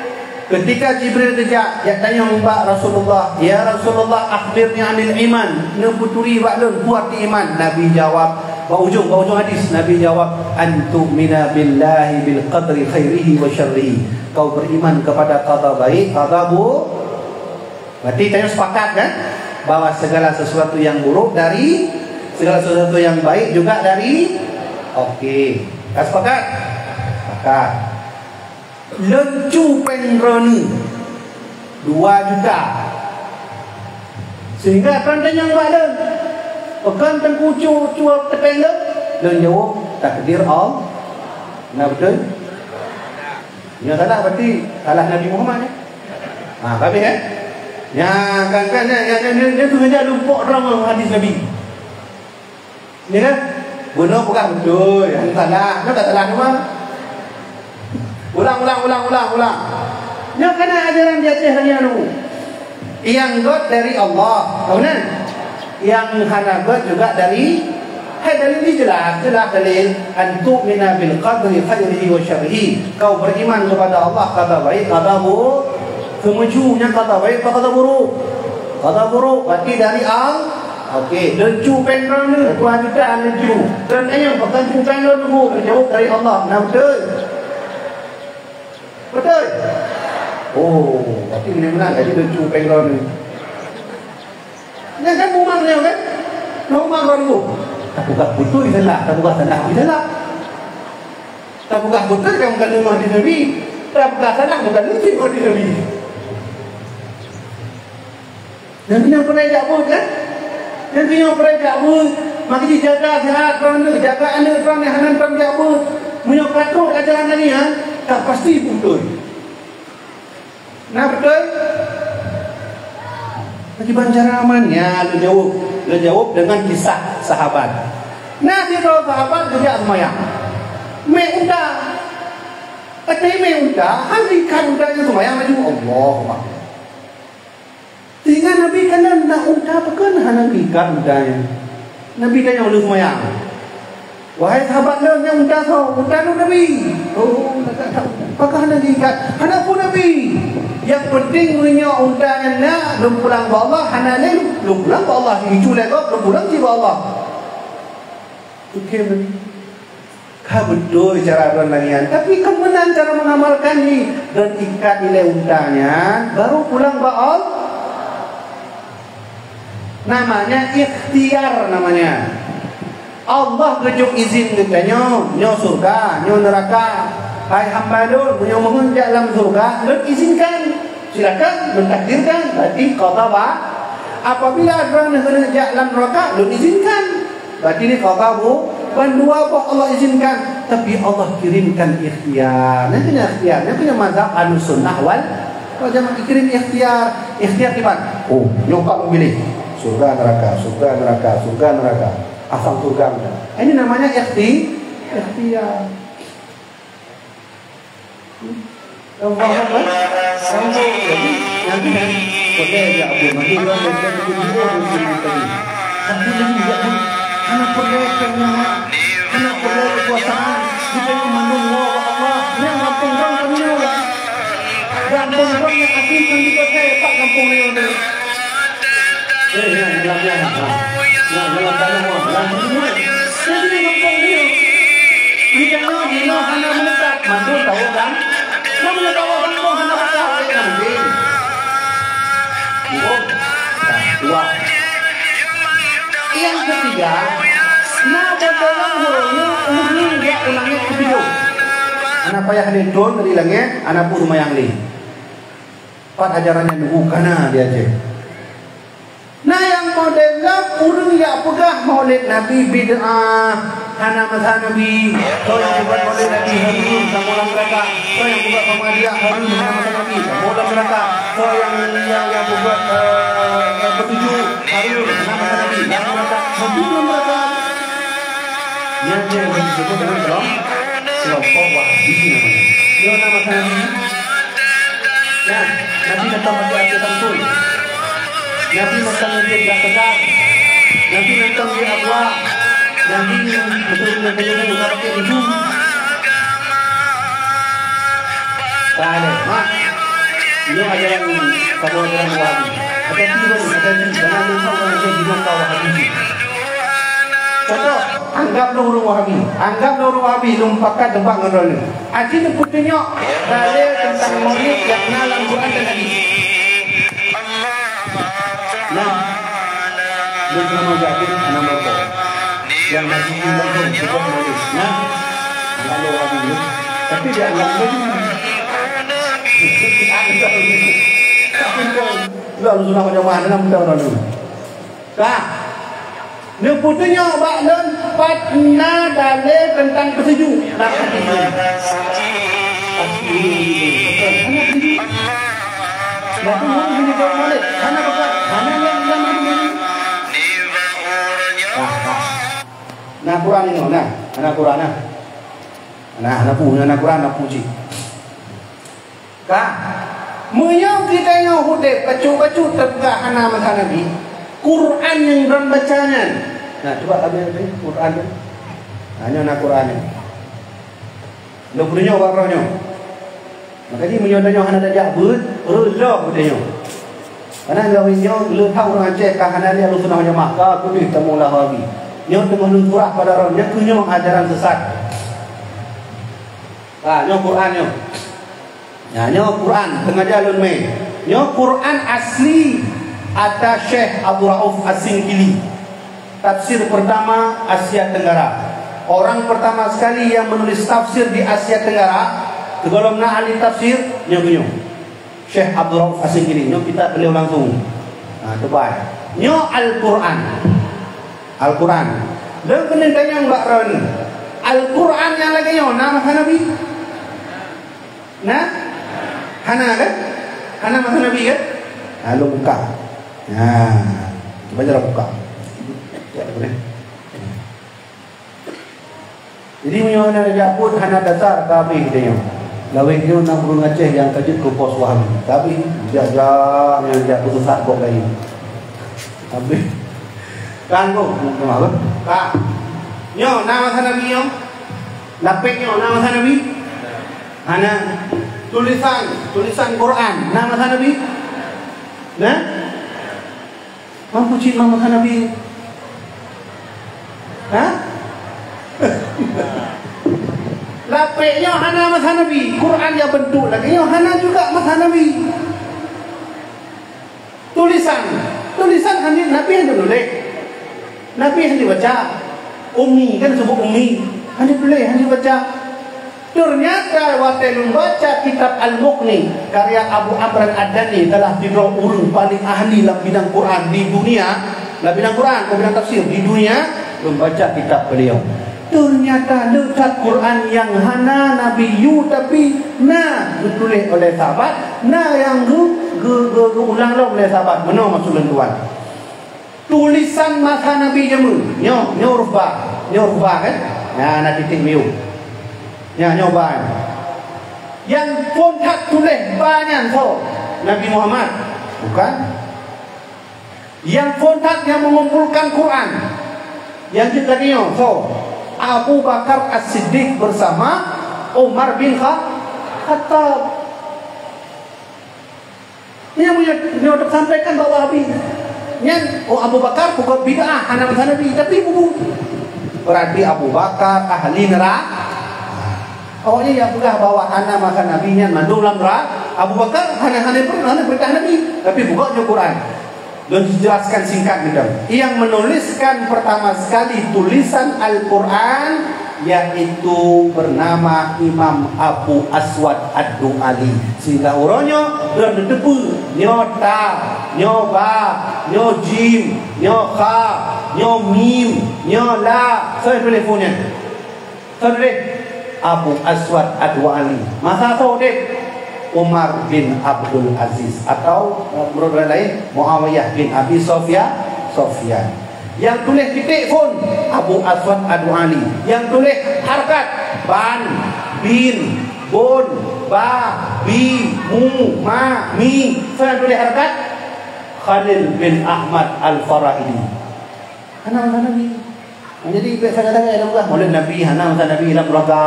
ketika Jibril geujak, jak tanyong bak Rasulullah, "Ya Rasulullah, akhbirni anil iman," neupeuturi bak lôn peue arti iman. Nabi jawab, Bak ujong, bak ujong hadis, Nabi jawab, "An tu'mina billahi bil qadri khairihi wa syarrihi." Kau beriman kepada qada baik, qada bu-, berarti tanyoe sepakat, kan? Bahwa segala sesuatu yang buruk dari, segala sesuatu yang baik juga dari. Oke. Ka sepakat? Sepakat. Lôn cu péng droeneuh dua juta. Sehingga kon tanyong bak lôn, "Pakon Teungku cu, cu péng lôn?" Lôn jaweueb, "Takdir Allah." Na beutôi? Nyoe salah, berarti salah Nabi Muhammad, ya? Ha, ka habéh, kan? Nyan, kan, kan, nyan, nyan, nyan, nyan, nyan tu saja lumpok droe ngon hadis Nabi. Ni kan? Bunoe peugah beutôi, hana salah. Nyoe ka salah teuma. Ulang, ulang, ulang, ulang, ulang. Nyoe kana ajaran di Aceh lagèe nyan. Nyang gèt dari Allah. Tahu kan? Nyang hana gèt juga dari, hai, dalil ni jelas, jelas dalil. An tu'mina bil qadri khairihi wa syarrihi. Kau beriman kepada Allah, qada baik, qada bu-, keumeuju nyan qada baik, qada buruk. Qada buruk, berarti dari Allah. Oke, lôn cu péng droeneuh dua juta lôn cu. Lôn tanyong, "Pakon cu péng lôn, Bu?" Geujaweueb, "Dari Allah." Na beutôi? Beutôi? Oh, berarti meunan-meunan lagèe lôn cu péng droeneuh. Nyan kan mumang nyoe kan? Mumang droeneuh. Tapeugah beutôi salah, tapeugah salah pih salah. Tapeugah beutôi kan bukan hadis Nabi. Tapeugah salah bukan hadis Nabi. Nyang keunong peureulèe jak beuet, kan? Nyang keunong peureulèe jak beuet, maka jijaga seuhat droeneuh, jaga aneuk droeneuh, hana mantong jak beuet. Meunyoe ka trok ajaran Nabi nyan, ka pasti beutôi. Na beutôi? Bagi bancara aman, ya, lôn jaweueb. Lôn jaweueb deungon kisah sahabat. Na sidroe sahabat geujak seumayang. Mè unta. Watèe mè unta, han ikat unta nyan seumayang laju. Allahu Akbar. Sehingga Nabi kalon na unta, pakon hana geuikat unta nyan. Nabi tanyong lheueh seumayang, "Wahai sahabat lôn, nyan unta soe?" "Unta lôn, Nabi." "Oh, pakon hana geuikat?" "Hana peue, Nabi. Nyang peunteng meunyoe unta nyan na, lôn pulang bak Allah, hana lé, lôn pulang bak Allah, sicu lé gob, lôn pulang cit bak Allah." Oke, Nabi. Ka beutôi cara droen lagèe nyan, tapi kon meunan cara mengamalkan jih. Droen ikat ilèe unta nyan, baru pulang bak Allah. Namanya ikhtiar namanya. Allah geujok izin geutanyoe, nyoe syurga, nyoe neuraka. Hai hamba lôn, meunyoe meuheuet jak lam syurga, lôn izinkan. Silakan, lôn takdirkan, berarti qada ba-, apabila droeneuh keuneuk jak lam neuraka, lôn izinkan. Berarti ni qada bu-, ban dua boh Allah izinkan, tapi Allah kirimkan ikhtiar. Nyan keuh nyan ikhtiar, nyan keuh nyan mazhab Ahlus Sunnah wal, wal Jamaah, kirim ikhtiar. Ikhtiar kiban? Oh, nyoe ka lôn piléh. Syurga, neuraka, syurga, neuraka, syurga, neuraka. Asai syurga mantong. Ini namanya ikhti-, ikhtiar. Kamu faham, kan? Kamu, jadi, nanti kan, boleh ya, Abu, nanti orang boleh jadi guru di sini tadi. Tapi yang dia pun, hana boleh kena, hana boleh kekuasaan. Kita ini mandum wa Allah. Yang kampung orang punya, ya. Kampung orang yang asli kan kita saya, Pak, kampung dia ni. Eh, nyan, nyan, nyan, ha. Nyan, nyan, nyan, nyan, nyan, nyan. Jadi, nampak dia. Di dalam dia hana menetap. Mandum tahu kan? Mana tahu kan, kau hana menetap, eh, nanti. Oh, nah, dua. Yang ketiga, na dalam hurufnya, urang dia ulangnya ketujuh. Hana payah lé turun dari langit, hana pun rumah yang lain. Pat ajaran nyan bukan na di Aceh. Na nyang model lom ureueng nyang peugah Maulid Nabi bid'ah, hana masa Nabi. Soe nyang peugah Maulid Nabi hareuem, kamoe lam neuraka. Soe nyang peugah Muhammadiyah hareuem, hana masa Nabi, kamoe lam neuraka. Soe nyang, nyang, nyang peugah, eh, eh, Petunjuk hareuem, hana masa Nabi, lam neuraka. Mandum lam neuraka. Nyan nyang disebut dengan kelom-, kelompok Wahabi namanya. Nyoe na masa Nabi. Nah, Nabi datang bak Abu Samsul. Nabi datang bak Abu Bakar. Nabi datang bak Abu. Nabi betul-betul menyebut Nabi itu. Tahu, ha? Ini ajaran, kamu ajaran Wahabi. Hati-hati, hati-hati. Jangan lupa orang yang bilang kau Wahabi. Contoh, Anggap lôn ureuëng Wahabi. Anggap lôn ureuëng Wahabi, lôn pakat debat ngon droeneuh. Aci neupeutunyok dalil teuntang Maulid nyang na lam Quran dan Hadis. Nah, lôn pernah jadi anak merokok. Yang ngaji langsung juga Maulid. Nah, anggap lôn Wahabi. Tapi dia anggap lôn juga. Tapi kau, lu harus nama jamaah dalam undang-undang. Ka. Neupeutunyok bak lôn pat na dalil teuntang peuseujid. Nah, hadis nyoe. Nah, tu nyoe hana jaweueb Maulid. Hana bukan. Hana nyang, nyang hadis nyoe. Nah, nah. Nah, Quran nyoe, nah. Hana Quran, nah. Nah, hana pu, hana Quran, hana pu cit. Ka. Meunyoe geutanyoe udeb bacut-bacut teupeugah hana masa Nabi, Quran nyang droen baca nyan. Nah, cuba kami tengok Quran tu. Nah, nyoe na Quran nyoe. Lôn peurunoe bak droeneuh nyoe. Maka jih meunyoe tanyoe hana tajak beuet, reuloh beuet tanyoe. Karena lawét nyoe lôn that ureuëng Aceh ka hana lé ahlu sunnah wal jamaah, ka keudeh tamong lam Wahabi. Nyoe teungoh lôn surah bak droeneuh, nyoe keuh nyoe ajaran sesat. Ha, nyoe Quran nyoe. Nah, nyoe Quran, sengaja lôn mé. Nyoe Quran asli ata Syekh Abu Rauf As-Singkili. Tafsir pertama Asia Tenggara. Orang pertama sekali yang menulis tafsir di Asia Tenggara, sigohlom na ahli tafsir, nyoe geunyoe. Syekh Abdul Rauf As-Singkili, nyoe kitab beliau langsung. Ha, teubai. Nyoe Al-Quran. Al-Quran. Lôn keuneuk tanyong bak droeneuh. Al-Quran nyang lagée nyoe na masa Nabi? Na? Hana kan? Hana masa Nabi kan? Ha, lôn buka. Ha. Cuba jalan buka. Jadi, meunyoe hana jak buet, hana dasar, ka habéh geutanyoe. Lawét nyoe na ureuëng Aceh nyang ka jeuet keu pos Wahabi. Ka habéh, jak-jak nyang jak peuteusat gob laén. Ka habéh. Kan, kok? Ka. Nyoe na masa Nabi nyoe? Lapék nyoe na masa Nabi? Hana. Tulisan, tulisan Quran na masa Nabi? Na? Mampu cit masa Nabi? Ha? Lapék nyoe hana masa Nabi. Quran nyang bentuk lagée nyoe hana juga masa Nabi. Tulisan, tulisan hana, Nabi hana tuléh. Nabi hana baca. Ummi, kan disebut ummi. Hana tuléh, hana baca. Ternyata watée lôn baca kitab Al-Mughni karya Abu Amran Ad-Dani, salah sidroe ureuëng paléng ahli lam bidang Quran di dunia, lam bidang Quran, lam bidang tafsir di dunia, lôn baca kitab beliau. Ternyata le that Quran nyang hana Nabi yue, tapi na geutuléh oleh sahabat, na nyang geu-, geu-, geu-, geuulang lom lé sahabat. Meunoe maksud lôn tuan. Tulisan masa Nabi jameun. Nyoe, nyoe huruf ba. Nyoe huruf ba kan? Nyan na titik miyueb. Nyan, nyoe ba nyan. Nyang phon that tuléh ba nyan soe? Nabi Muhammad. Bukan. Nyang phon that nyang mengumpulkan Quran. Nyang jeuet lagée nyoe soe? Abu Bakar As-Siddiq bersama Umar bin Kha-, Khattab. Nyoe, nyoe, nyoe tasampaikan bak Wahabi. Nyan, oh, Abu Bakar peubuet bid'ah, hana masa Nabi, tapi bubu. Berarti Abu Bakar ahli neraka. Awaknyan nyang peugah bahwa hana masa Nabi nyan mandum lam neraka. Abu Bakar hana, hana per-, hana perintah Nabi, tapi buka je Quran. Lôn jelaskan singkat mantong. Yang menuliskan pertama sekali tulisan Al-Quran yaitu bernama Imam Abu Aswad Ad-Du'ali. Sehingga uroe nyoe droe neuteupeue nyoe ta, nyoe ba, nyoe jim, nyoe kha, nyoe mim, nyoe la. Soe tuléh phon nyan? Soe tuléh? Abu Aswad Ad-Du'ali. Masa soe udeb? Umar bin Abdul Aziz atau, eh, menurut orang lain, Muawiyah bin Abi Sofia-, Sofyan. Nyang tuléh titik phon Abu Aswad Ad-Du'ali. Nyang tuléh harkat, ban, bin, bun, ba, bi, mu, ma, mi. Soe nyang tuléh harkat? Khalil bin Ahmad Al-Farahidi. Hana masa Nabi. Jadi, bèk sagai-sagai lam Quran. Maulid Nabi hana masa Nabi lam neraka.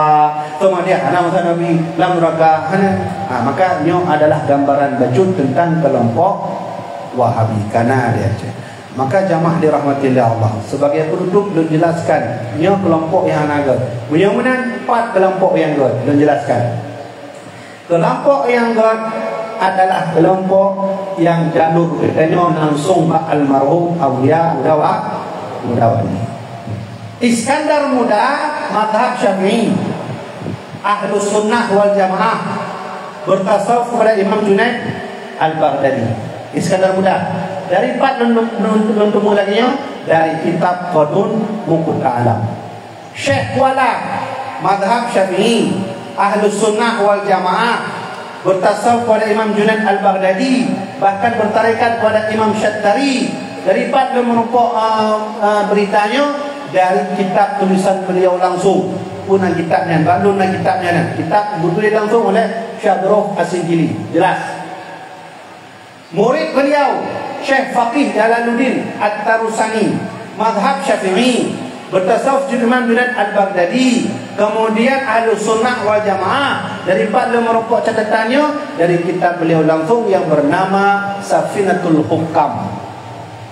Samadiyah hana masa Nabi lam neraka. Hana. Ha, maka nyoe adalah gambaran bacut tentang kelompok Wahabi. Kana di Aceh. Maka jamaah dirahmati Allah, sebagai penutup lôn jelaskan nyoe kelompok nyang hana göt. Meunyoe meunan, pat kelompok nyang göt, lôn jelaskan. Kelompok nyang göt adalah kelompok nyang jalur geutanyoe langsung bak almarhum Abuya Mudawa-, Mudawali. Iskandar Muda, mazhab Syafi'i, Ahlus Sunnah wal Jamaah, bertasawuf kepada Imam Junaid Al-Baghdadi. Iskandar Muda. Dari pat lôn, lôn, lôn, lôn teumé lagèe nyoe dari kitab Qadun Muqta Alam. Syekh Kuala, mazhab Syafi'i, Ahlus Sunnah wal Jamaah, bertasawuf kepada Imam Junaid Al-Baghdadi, bahkan bertarekat kepada Imam Syattari. Dari pat lôn meurumpok, ah, ah, berita nyoe dari kitab tulisan beliau langsung. Peue nan kitab nyan? Bak lôn na kitab nyan, kitab geutuléh langsung oleh Syekh Abdurrauf As-Sijili. Jelas. Murid beliau, Syekh Faqih Jalaluddin At-Tarusani, mazhab Syafi'i, bertasawuf Imam Junaid Al-Baghdadi, kemudian Ahlus Sunnah wal Jamaah. Dari pat lôn meurumpok catatan nyoe dari kitab beliau langsung yang bernama Safinatul Hukam.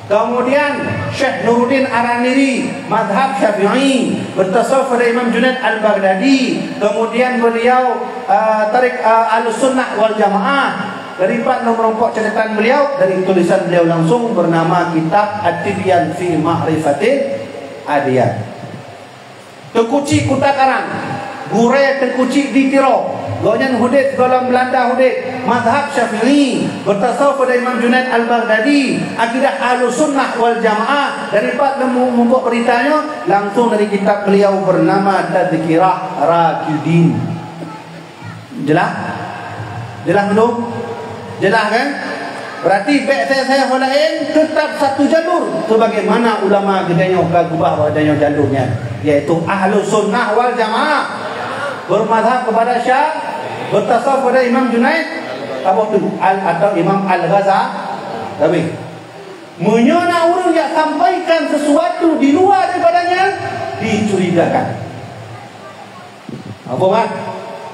Kemudian Syekh Nuruddin Araniri, mazhab Syafi'i, bertasawuf pada Imam Junaid Al-Baghdadi. Kemudian beliau, eh, tarekat, eh, Ahlus Sunnah wal Jamaah. Dari pat lôn meurumpok catatan beliau, dari tulisan beliau langsung bernama Kitab At-Tibyan fi Ma'rifatil Adyan. Teungku Chik Kuta Karang, gurèe Teungku Chik di Tiro. Gobnyan udép gohlom Beulanda udép, mazhab Syafi'i, bertasawuf pada Imam Junaid Al-Baghdadi, akidah Ahlus Sunnah wal Jamaah. Dari pat lôn meurumpok berita nyoe? Langsung dari kitab beliau bernama Tazkirah Raqidin. Jelas? Jelas belum? Jelas kan? Berarti bèk seuh-seuh ho laén, tetap satu jalur sebagaimana ulama geutanyoe ka geuba bak geutanyoe jalur nyan, yaitu Ahlus Sunnah wal Jamaah, bermazhab kepada Sya-, bertasawuf pada Imam Junaid, apa tu? Al-, atau Imam Al-Ghazali. Meunyoe na ureueng jak sampaikan sesuatu di luwa daripada nyan, dicurigakan. Apa kan?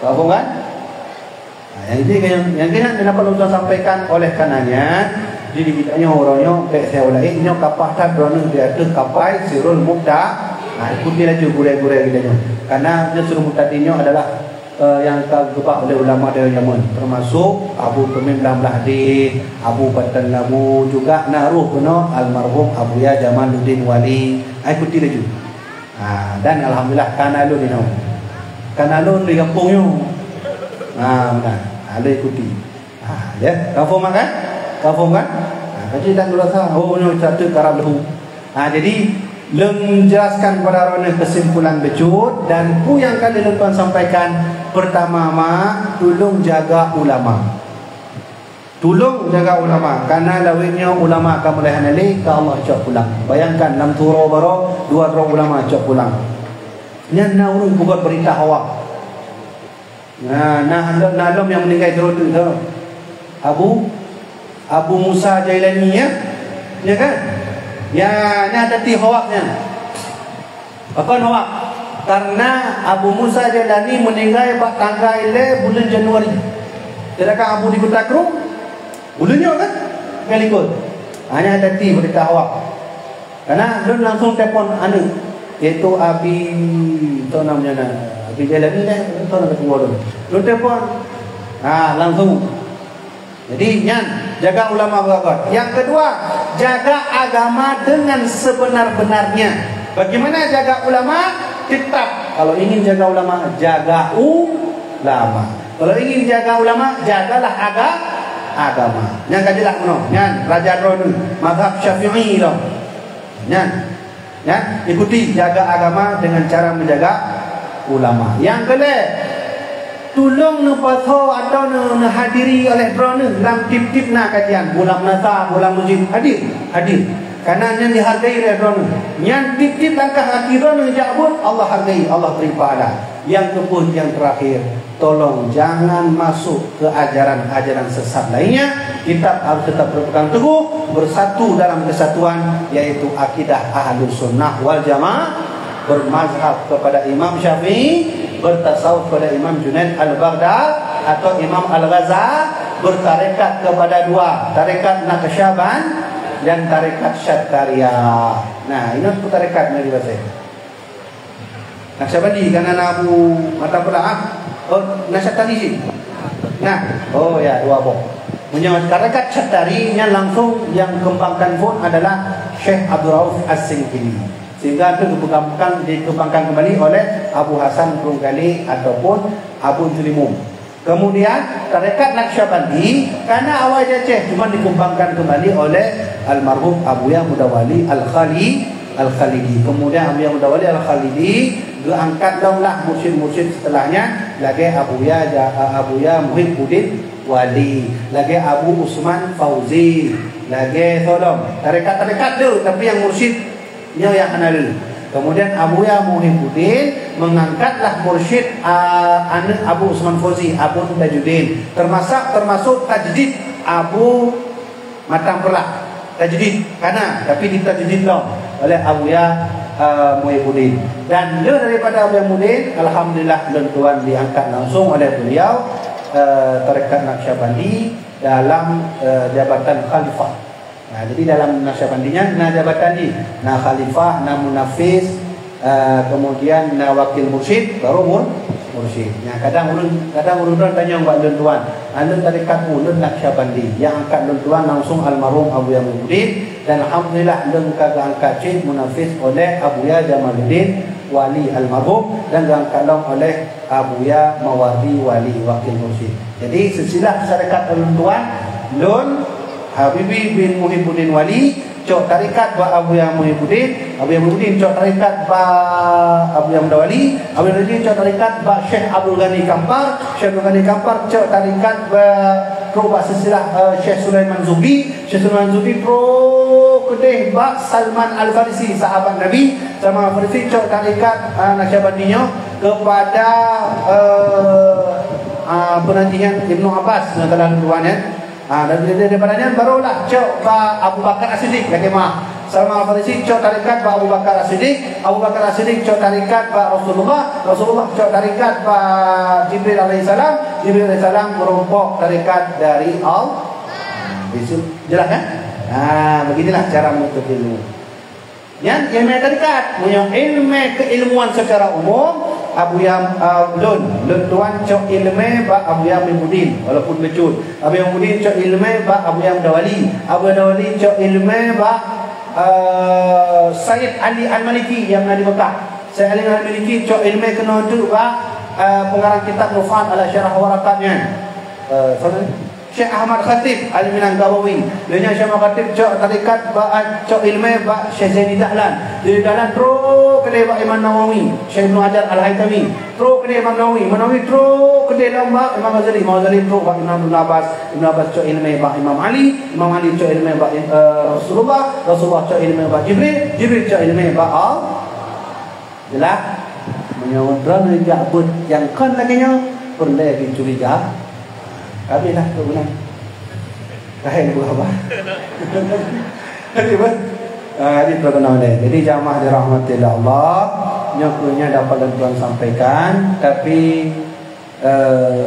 Apa kan? Nah, nyang inti nyang, nyang keunan kenapa lôn sampaikan, oleh karena nyan, jadi geutanyoe uroe nyoe bèk seuh ho laén, nyoe ka paih that droeneuh di ateueh kapai Sirul Mubta-, nah, ikuti laju gurèe-gurèe geutanyoe. Karena nyoe Sirul Mubtadi nyoe adalah, eh, nyang ka geuba oleh ulama dari jameun, termasuk Abu Tamim Blang Blahdeh, Abu Patan Labu, juga na roh keunoe almarhum Abuya Jamaluddin Wali. Nah, ikuti laju. Ha, dan alhamdulillah, ka na lôn inoe. Ka na lôn di gampông nyoe. Ha, meunan. Ha, lôn ikuti. Ha, ya, ka phom kan? Ka phom kan? Ha, ka jeuet dan rasa, oh, nyoe satu karab leuhu. Ha, jadi, lôn jelaskan kepada droeneuh kesimpulan bacut dan peue nyang ka lôn tuan sampaikan. Pertama, mak, tulông jaga ulama. Tulông jaga ulama, karena lawét nyoe ulama ka mulai hana lé, ka Allah cok pulang. Bayangkan, lam siuroe baroe, dua droe ulama cok pulang. Nyan na ureueng peubuet beurita hoak. Nah, na, na lom nyang meuninggai sidroe teuk, Abu, Abu Musa Jailani, ya? Ya kan? Ya, nyan hati-hati hoak nyan. Pakon hoak? Karena Abu Musa Jailani meuninggai bak tanggai lhèe buleuen Januari. Sedangkan Abu di Kuta Kru, buleuen nyoe kan? Kan likot. Hana hati-hati beurita hoak. Karena lôn langsung telepon aneuk, yaitu Abi, toh namanya na, Abi Jailani deh, toh nama kedua lôn. Lôn telepon. Ha, langsung. Jadi, nyan, jaga ulama beuragam. Yang kedua, jaga agama dengan sebenar-benarnya. Bagaimana jaga ulama? Tetap, kalau ingin jaga ulama, jaga ulama. Kalau ingin jaga ulama, jagalah aga-, agama. Nyan ka jeulaih meunoe. Nyan, raja droeneuh, mazhab Syafi'i lom. Nyan. Ya, ikuti, jaga agama dengan cara menjaga ulama. Nyang keulhèe, tulông neupasoe atau neu-, neuhadiri oleh droeneuh lam tiep-tiep na kajian, bulan meunasah, bulan mujib, hadir, hadir. Karena nyan dihargai oleh droeneuh. Nyan tiep-tiep langkah kaki droeneuh jak buet, Allah hargai, Allah bri pahala. Nyang keupeuet, nyang terakhir, tolong jangan masuk ke ajaran-ajaran sesat lainnya. Kita harus tetap berpegang teguh, bersatu dalam kesatuan, yaitu akidah Ahlus Sunnah wal Jamaah, bermazhab kepada Imam Syafi'i, bertasawuf kepada Imam Junaid Al-Baghdad atau Imam Al-Ghazali, bertarekat kepada dua, tarekat Naqsyaband-, dan tarekat Syattariyah. Nah, ingat pun tarekat nyang dibahas. Naqsyabandi, kana na Abu Mata Peula, ah? Oh, na Syattariyah cit? Nah, oh ya, dua boh. Meunyoe tarekat Syattariyah nyan langsung nyang kembangkan phon adalah Syekh Abdul Rauf As-Singkili. Sehingga tu dikembangkan, dikembangkan kembali oleh Abu Hasan Krungkali ataupun Abu Julimum. Kemudian, tarekat Naqsyabandi, karena awai di Aceh, cuma dikembangkan kembali oleh almarhum Abuya Mudawali Al-Khali-, Al-Khalidi. Kemudian, Abuya Mudawali Al-Khalidi geuangkat lom lah mursyid-mursyid setelahnya, lagèe Abuya Ja-, Abuya Muhibbuddin Wali, lagèe Abu Usman Fauzi, lagèe Solom. Tarekat-tarekat tu, tapi nyang mursyid nyoe nyang hana lé. Kemudian Abuya Muhibbuddin mengangkatlah mursyid, a, aneuk Abu Usman Fauzi, Abu Tajuddin. Termasuk, termasuk tajdid Abu Mata Peula. Tajdid, kana, tapi ditajdid lom oleh Abuya, a, Muhibbuddin. Dan le daripada Abuya Muhibbuddin, alhamdulillah, lôn tuan diangkat langsung oleh beliau, a, tarekat Naqsyabandi dalam, a, jabatan khalifah. Nah, jadi dalam Naqsyabandi nyan na jabatan jih, na khalifah, na munafiz, eh, kemudian na wakil mursyid, baru mur-, mursyid. Nah, kadang ureueng, kadang ureueng droen tanyong bak lôn tuan, "Ah, lôn tarekat peue?" "Lôn Naqsyabandi." Nyang angkat lôn tuan langsung almarhum Abuya Muhibbuddin, dan alhamdulillah lôn ka geuangkat cit munafiz oleh Abuya Jamaluddin Wali almarhum dan geuangkat lom oleh Abuya Mawardi Wali wakil mursyid. Jadi, silsilah tarekat lôn tuan, lôn Habibi bin Muhibbuddin Wali, cok tarekat bak Abuya Muhibbuddin, Abuya Muhibbuddin cok tarekat bak Abuya Mudawali, Abuya Mudawali cok tarekat bak Syekh Abdul Ghani Kampar, Syekh Abdul Ghani Kampar cok tarekat bak, trok bak silsilah, eh, Syekh Sulaiman Zuhri, Syekh Sulaiman Zuhri trok keudeh bak Salman Al-Farisi, sahabat Nabi. Salman Al-Farisi cok tarekat, eh, Naqsyabandi nyoe kepada, eh, ah, peunantian Ibnu Abbas, nyang telah lôn tuan, ya. Ah, dan dari, daripada nyan barulah cok bak Abu Bakar As-Siddiq, lagèe mah. Salman Al-Farisi cok tarekat bak Abu Bakar As-Siddiq, Abu Bakar As-Siddiq cok tarekat bak Rasulullah, Rasulullah cok tarekat bak Jibril alaihissalam, Jibril alaihissalam meurumpok tarekat dari Allah. Jelas, kan? Ah, beginilah cara menuntut ilmu. Nyan ileumèe tarekat. Meunyoe ileumèe keilmuan secara umum, Abuya, ah, lôn, lôn tuan cok ileumèe bak Abuya Muhibbuddin, walaupun bacut. Abuya Muhibbuddin cok ileumèe bak Abuya Mudawali. Abuya Mudawali cok ileumèe bak, ah, Sayyid Ali Al-Maliki nyang na di Mekah. Sayyid Ali Al-Maliki cok ileumèe keunoe teuk bak, ah, pengarang kitab Nufat ala Syarah Waraqat nyan. Ah, siapa ni? Syekh Ahmad Khatib Al-Minangkabawi. Lheueh nyan Syekh Ahmad Khatib cok tarekat bak, cok ileumèe bak Syekh Zaini Dahlan. Zaini Dahlan trok keudeh bak Imam Nawawi, Syekh Ibnu Hajar Al-Haytami. Trok keudeh Imam Nawawi, Imam Nawawi trok keudeh lom bak Imam Ghazali, Imam Ghazali trok bak Imam Ibnu Abbas, Ibnu Abbas cok ileumèe bak Imam Ali, Imam Ali cok ileumèe bak, eh, Rasulullah, Rasulullah cok ileumèe bak Jibril, Jibril cok ileumèe bak Allah. Jeulaih, meunyoe droeneuh jak beuet nyang kon lagèe nyoe, peureulèe jicuriga. Ka abéh lah keu ulôn. Ka hai buah bah. Jadi, beuet. Ah, jadi, droeneuh deh. Jadi, jamaah dirahmati Allah, nyoe keuh nyang dapat lôn tuan sampaikan, tapi Eh,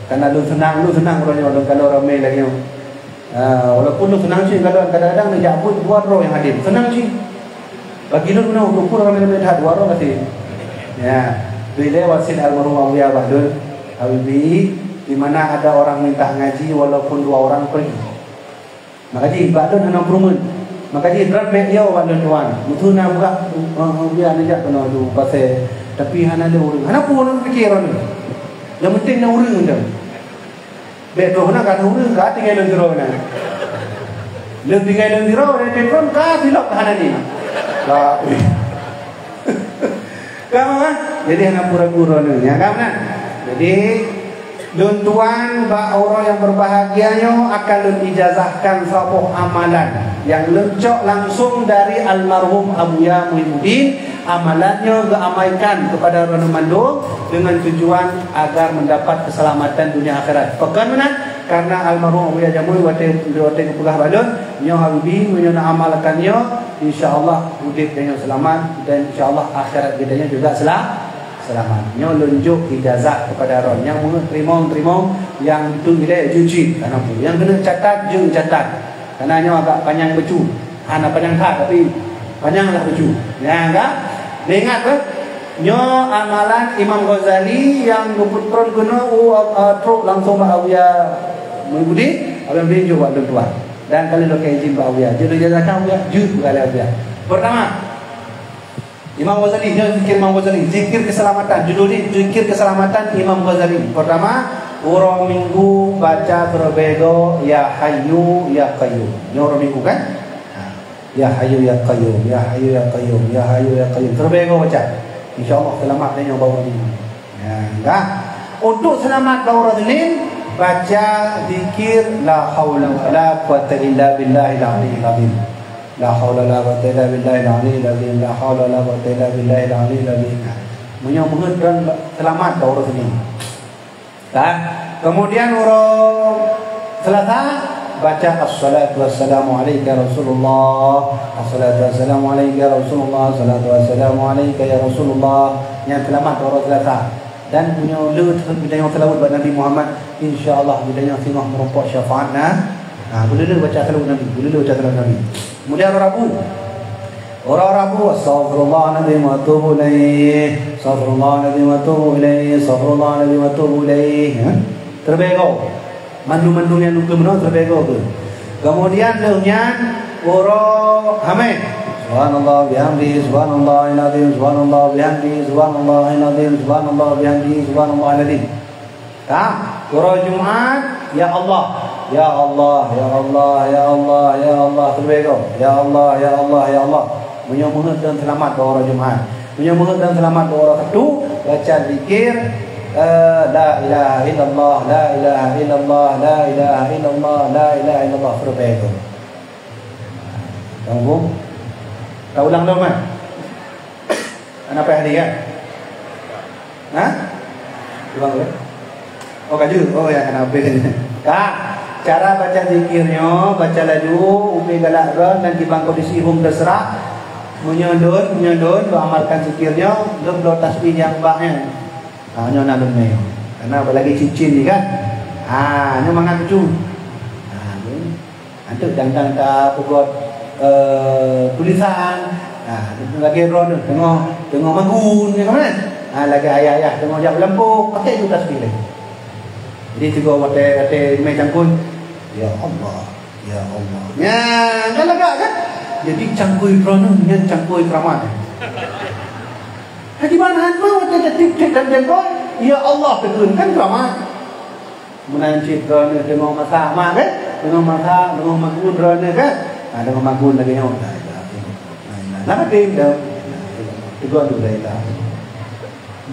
kana lôn seunang, lôn seunang uroe nyoe, lôn kalon ramé lagèe nyoe. Ah, walaupun lôn seunang cit kalon, kadang-kadang neujak buet dua droe nyang hadir. Seunang cit. Bagi lôn meunan, walaupun ramé-ramé that, dua droe maté. Ya. Bri lé wasiet almarhum Abuya bak lôn, "Habibi, di mana ada orang minta ngaji, walaupun dua orang pergi." Maka jih, bak lôn hana peurumeuen. Maka jih, droe bèk yo bak lôn tuan. Meuteuna brat, eh, eh, biar neujak keunoe lôn pasé. Tapi hana lé ureueng. Hana peue lôn piké droeneuh. Nyang penting na ureueng mantong. Bèk droe na ka na ureueng, ka tinggai lôn sidroe na. Lôn tinggai lôn sidroe, dan telepon ka silop ka hana ni. Ka, ka, jadi hana pura-pura ni. Ya, ka, nah. Jadi, Lôn tuan bak uroe nyang berbahagia nyoe akan lôn ijazahkan saboh amalan nyang lôn cok langsung dari almarhum Abuya Muhibbuddin. Amalan nyoe geuamaikan kepada droeneuh mandum dengan tujuan agar mendapat keselamatan dunia akhirat. Pakon meunan? Karena almarhum Abuya Jamui watèe, watèe geupeugah bak lôn, "Nyoe Habibi, meunyoe neuamalkan nyoe, insya Allah udép geutanyoe seulamat dan insya Allah akhirat geutanyoe juga sela-, seulamat." Nyoe lôn jok ijazah kepada droeneuh. Nyang meungeut teurimong, teurimong, nyang teuilèe jeuet cit, kana peue. Nyang keuneuk catat, jeuet catat. Karena nyoe agak panyang bacut. Hana panyang that, tapi panyang lah bacut. Nyan ka? Neuingat beh, nyoe amalan Imam Ghazali nyang geupeutrön keunoe u, uh, trok langsung bak Abuya Muhyiddin, Abuya Muhyiddin jok bak lôn tuan. Dan ka lheueh lôn kheun izin bak Abuya, jeuet lôn ijazahkan Abuya, jeuet peugah lé Abuya. Pertama, Imam Ghazali, nyoe zikir Imam Ghazali, zikir keselamatan. Judul jih zikir keselamatan Imam Ghazali. Pertama, uroe Minggu baca terlebih dahulu, "Ya Hayyu Ya Qayyum." Nyoe uroe Minggu kan? Ha. "Ya Hayyu Ya Qayyum, Ya Hayyu Ya Qayyum, Ya Hayyu Ya Qayyum." Terlebih dahulu baca. Insya Allah selamat dari nyoe bak uroe Minggu. Ya, dah. Untuk selamat bak uroe Senin, baca zikir la haula wala quwwata illa billahil aliyyil azim. La haula wala quwwata illa billahil aliyyil azim. La haula wala quwwata illa billahil aliyyil azim. Meunyoe meuheuet droen selamat bak uroe Senin. Kan? Kemudian uroe Selasa, baca assalatu wassalamu alaika ya Rasulullah. Assalatu wassalamu alaika ya Rasulullah. Assalatu wassalamu alaika ya Rasulullah. Nyang selamat uroe Selasa. Dan meunyoe le geutanyoe seulaweuet bak Nabi Muhammad, insya Allah geutanyoe singoh meurumpok syafaat na. Ha, beuleu-leu baca seulaweuet Nabi, beuleu-leu baca seulaweuet Nabi. Kemudian uroe Rabu. Uroe Rabu, astaghfirullahalazim wa atubu ilaih. Astaghfirullahalazim wa atubu ilaih. Astaghfirullahalazim wa atubu ilaih. Ha? Terlebih dahulu. Mandum-mandum nyang lôn kheun meunoe terlebih dahulu. Kemudian lheueh nyan uroe Hamèh. Subhanallah bihamdi, subhanallahil azim, subhanallah bihamdi, subhanallahil azim, subhanallah bihamdi, subhanallahil azim. Ka, uroe Jumat, ya Allah. Ya Allah, ya Allah, ya Allah, ya Allah. Terlebih dahulu. Ya Allah, ya Allah, ya Allah. Meunyoe meuheuet dan selamat bak uroe Jumat. Meunyoe meuheuet dan selamat bak uroe Sabtu, baca zikir, eh, la ilaha illallah, la ilaha illallah, la ilaha illallah, la ilaha illallah. Terlebih dahulu. Ka muphom? Ka ulang lom, eh? Hana payah hadé, kan? Ha? Ulang lom. Oh, ka jeuet. Oh, ya, hana habéh. Ka. Cara baca zikir nyoe, baca laju, ubé galak droen dan kiban kondisi hom teuseurah. Meunyoe lôn, meunyoe lôn, lôn amalkan zikir nyoe, lôn bloe tasbih nyang bak nyan. Ha, nyoe na lôn mé. Karena lagèe cincin ni, kan? Ha, nyoe mangat lucu. Ha, ni. Anteuk dang-dang tapeugot, eh, tulisan. Ha, lagèe droeneuh teungoh, teungoh magun, ya kan? Ha, lagèe ayah-ayah teungoh jak beulampôh, pakai juga tasbih lé. Jadi, teungoh watèe, watèe mé cangkôi, "Ya Allah, ya Allah." Nyan, kan lagak kan? Jadi, cangkôi droeneuh nyan cangkôi keuramat. Haji Manhan mah watèe teutik-tik dan jangkôi, "Ya Allah," teukheun, kan keuramat. Meunan cit droeneuh teungoh masak, mak, kan? Teungoh masak, teungoh magun droeneuh, kan? Ha, teungoh magun lagèe nyoe. La ilaha illallah. La ilaha illallah. Teugok tu, la ilaha illallah.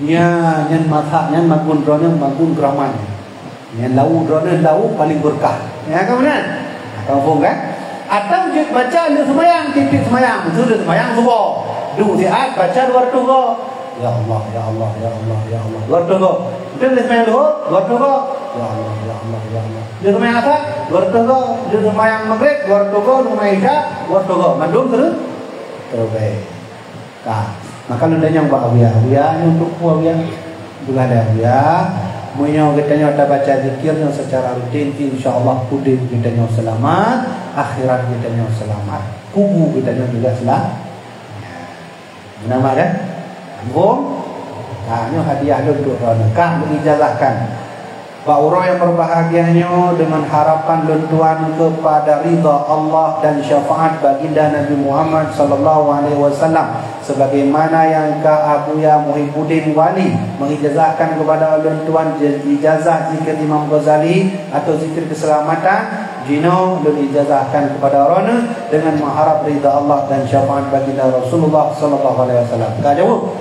Nyan, nyan masak, nyan magun droeneuh, magun keuramat. Nyan lauk droeneuh, lauk paling beureukat. Ya, kan meunan? Ha, ka muphom, kan? Atau jeuet baca lheueh seumayang, tiep-tiep seumayang. Lheueh seumayang suboh. Duek siat, baca dua reutôh goe. Ya Allah, ya Allah, ya Allah, ya Allah. Dua reutôh goe. Lheueh seumayang Zuhur, dua reutôh goe. Ya Allah, ya Allah, ya Allah. Lheueh seumayang Asar, dua reutôh goe. Lheueh seumayang Magrib, dua reutôh goe. Lheueh seumayang Isya, dua reutôh goe. Mandum seureu-, seureubai. Ka. Maka lôn tanyong bak Abuya, "Abuya, nyoe untuk peue Abuya?" Peugah lé Abuya, "Meunyoe geutanyoe tabaca zikir nyoe seucara rutin, insya Allah udeb geutanyoe seulamat, akhirat geutanyoe seulamat, kubu geutanyoe juga seulamat." Meunan kan? Muphom? Ka, nyoe hadiah lôn untuk droeneuh. Ka, meuijazahkan. Bak uroe nyang berbahagia nyoe, deungon harapan lôn tuan keupada ridha Allah dan syafaat baginda Nabi Muhammad sallallahu alaihi wasallam, sebagaimana nyang ka Abuya Muhibuddin Wali mengijazahkan keupada lôn tuan je-, ijazah zikir Imam Ghazali atau zikir keselamatan, jinoe lôn ijazahkan keupada droeneuh deungon meuharap ridha Allah dan syafaat baginda Rasulullah sallallahu alaihi wasallam. Ka jaweueb?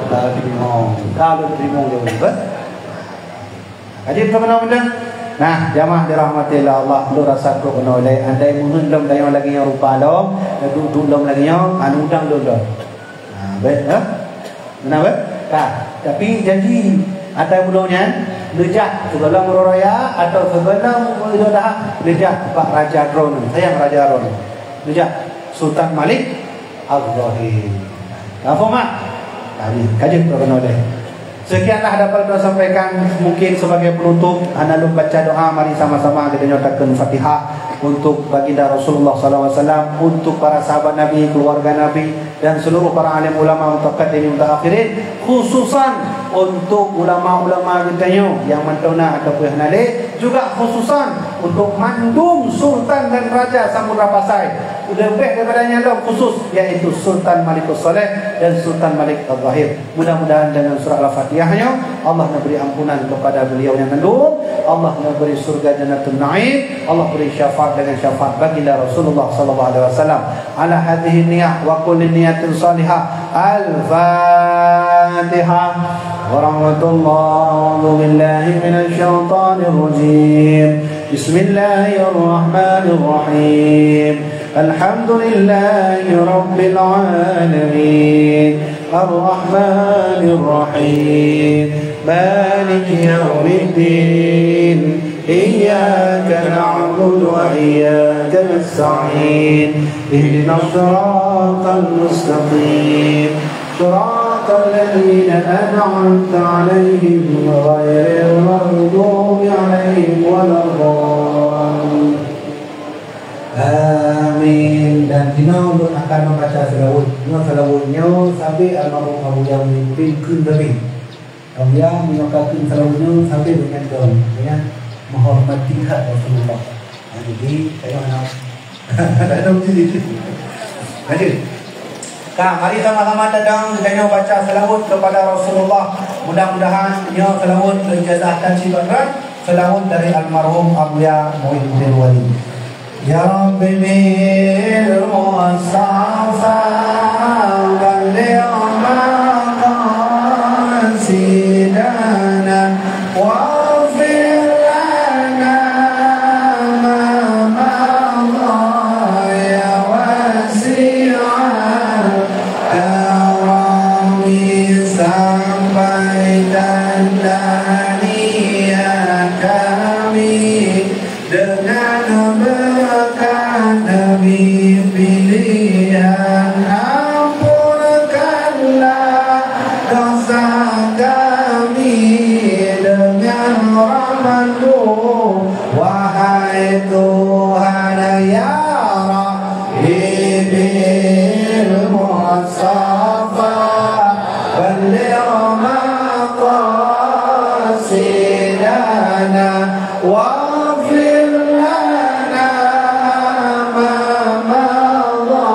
Ka teurimong. Ka lôn teurimong jaweueb, eh? Ka jeuet keunoe mantong? Nah, jamaah dirahmati lé Allah, lôn rasa trok keunoe lé. Andai meuheuet lom tanyoe lagèe nyoe rupa lom, duek-duek lom lagèe nyoe, anu udang lôn lom. Nah, bèk, ha? Meunan bèk? Ka. Tapi janji, ata bunoe nyan, neujak sigohlom uroe raya atau sigohlom uroe Idul Adha, neujak bak raja droeneuh, sayang raja droeneuh. Neujak Sultan Malik Al-Zahir. Ka muphom, mak? Ka jeuet, ka jeuet keunoe lé. Sekianlah dapat ulôn sampaikan. Mungkin sebagai penutup, hana lôn baca doa, mari sama-sama geutanyoe takheun Fatihah untuk Baginda Rasulullah sallallahu alaihi wasallam, untuk para sahabat Nabi, keluarga Nabi, dan seluruh para alim ulama mutaqaddimin mutaakhirin, khususan untuk ulama-ulama geutanyoe nyang mantong na ataupun hana lé, juga khususan untuk mandum sultan dan raja Samudra Pasai. Leubeh daripada nyan lom khusus, yaitu Sultan Malikus Saleh dan Sultan Malik Al-Zahir. Mudah-mudahan dengan surah Al-Fatihah nyoe, Allah neubri ampunan kepada beliau nyang mandum, Allah neubri syurga Jannatun Naim, Allah bri syafaat dengan syafaat Baginda Rasulullah sallallahu alaihi wasallam. Ala hadhihi niyah wa kulli niyatin salihah. Al-Fatihah. Warahmatullahi, a'udzu billahi minasy syaithanir rajim. Bismillahirrahmanirrahim. Alhamdulillahi rabbil alamin. Arrahmanir rahim. Maliki yaumiddin. Iyyaka na'budu wa iyyaka nasta'in. Ihdinas siratal mustaqim. Siratal ladzina an'amta 'alaihim ghairil maghdubi 'alaihim waladdallin. Amin. Dan jinoe ulôn akan membaca selawat. Nyoe selawat nyoe sabe almarhum Abuya Muhyiddin kheun sabe. Abuya meunyoe ka kheun selawat nyoe sabe deungon dong, ya, menghormati that Rasulullah. Nah, jadi, saya nak ada uji. Lanjut. Ka, mari sama-sama tadong geutanyoe baca selawat kepada Rasulullah. Mudah-mudahan nyoe selawat keu ijazah dan sibat rat, selawat dari almarhum Abuya Muhyiddin Wali. يا رب بالمصطفى بلغ مقاصدنا واغفر لنا ما مضى يا واسع الكرم. Sampaikanlah niat kami dengan berkat Nabi pilihan, ampunkanlah dosa kami dengan rahmat-Mu, wahai Tuhan, ya Rabbi bil Mustafa, balligh maqasidana. واغفر لنا ما مضى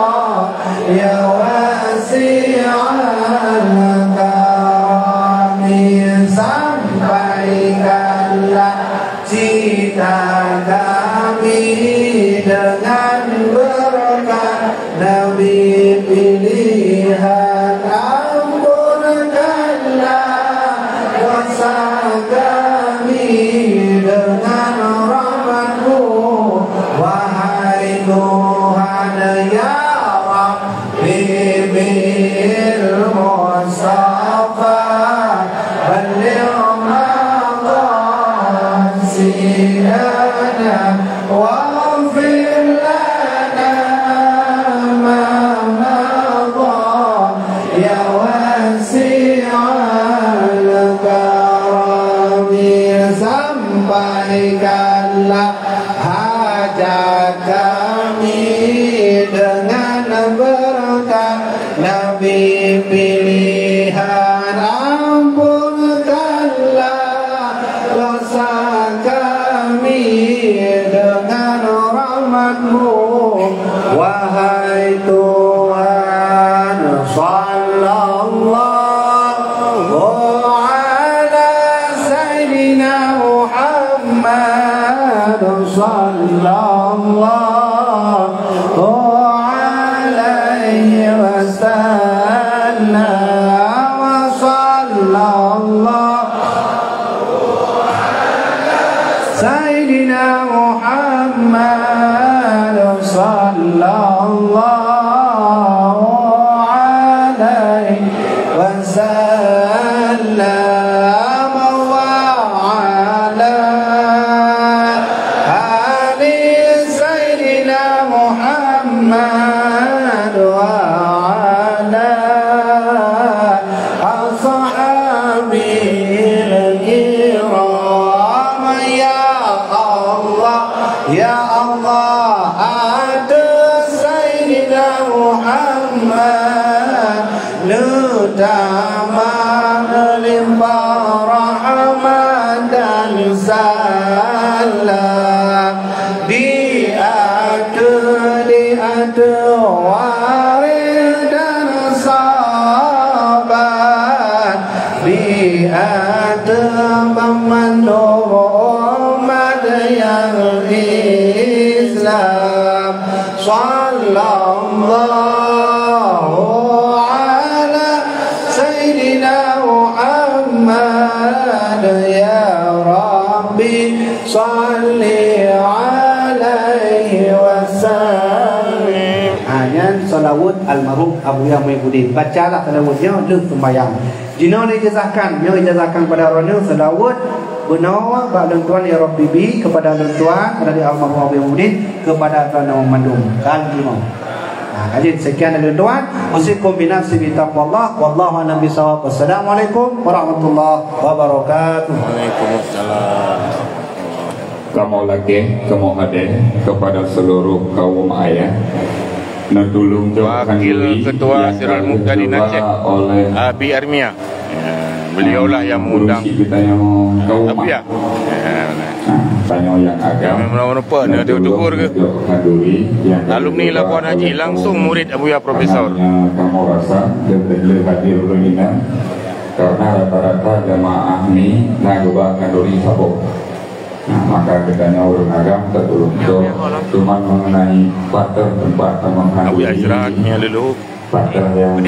يا واسع الكرم. Sampaikanlah cita kami dengan berkat Nabi pilihan, ampunkanlah dosa kami dengan rahmat-Mu, wahai Tuhan, ya Rabbi bil Mustafa, balligh maqasidana. واغفر لنا ما مضى يا واسع الكرم. Sampaikanlah hajat kami dengan berkat Nabi pilihan, ampunkanlah dosa kami dengan rahmat-Mu, wahai Tuhan. Sallallahu ala Sayyidina Muhammad. Sallallahu alaihi wasallam. Sallallahu Sayyidina Muhammad. Sallallahu alaihi wasallam. Wa ala ali Sayyidina Tamah limpah rahmat dan salam, di ateueh, di ateueh waréh dan sahabat, di ateueh banmandum umat nyang Islam. Sallallahu ala Sayyidina Muhammad, ya Rabbi, salli alaihi wasallim. Ha, nyan salawat almarhum Abuya Muhibbuddin. Bacalah salawat nyoe lheueh seumayang. Jinoe lé ijazahkan, nyoe ijazahkan kepada droeneuh salawat bunoe bak lôn tuan, ya Rabbi, kepada lôn tuan, kepada almarhum Abuya Muhibbuddin, kepada droeneuh mandum. Kan jinoe. Nah, jadi sekian dari tuan. Usikum binafsi bitaqwallah. Wallahu a'lam bishawab. Wassalamualaikum warahmatullahi wabarakatuh. Waalaikumsalam. Kamoe lakée, kamoe hadé kepada seluruh kaum ayah. Neutulông jok Wakil khanduri Ketua nyang Sirul ka Muhtadin geuba Aceh, oleh Abi Armia. Ya, beliaulah yang mengundang geutanyoe kaum Abuya. Ya. Nah, tanyoe nyang agam. Memang rupa dia ada tegur ke? Jok khanduri nyang ka Alumni geuba Labuan Haji, oleh langsung kaum murid Abuya Profesor. Kamoe rasa dan hadir ulun inan. Karena rata-rata jamaah ni na geuba khanduri saboh. Nah, maka geutanyoe ureueng agam teutulông cok, cuma mengenai pater tempat tamah Abuya istirahat ni dulu. Pater yang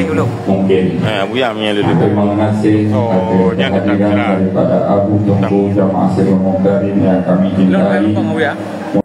mungkin. Ha, Abuya ni dulu. Terima kasih. Oh, atas kehadiran daripada Abu Tungku Jamaah Sirul Muhtadin yang kami cintai.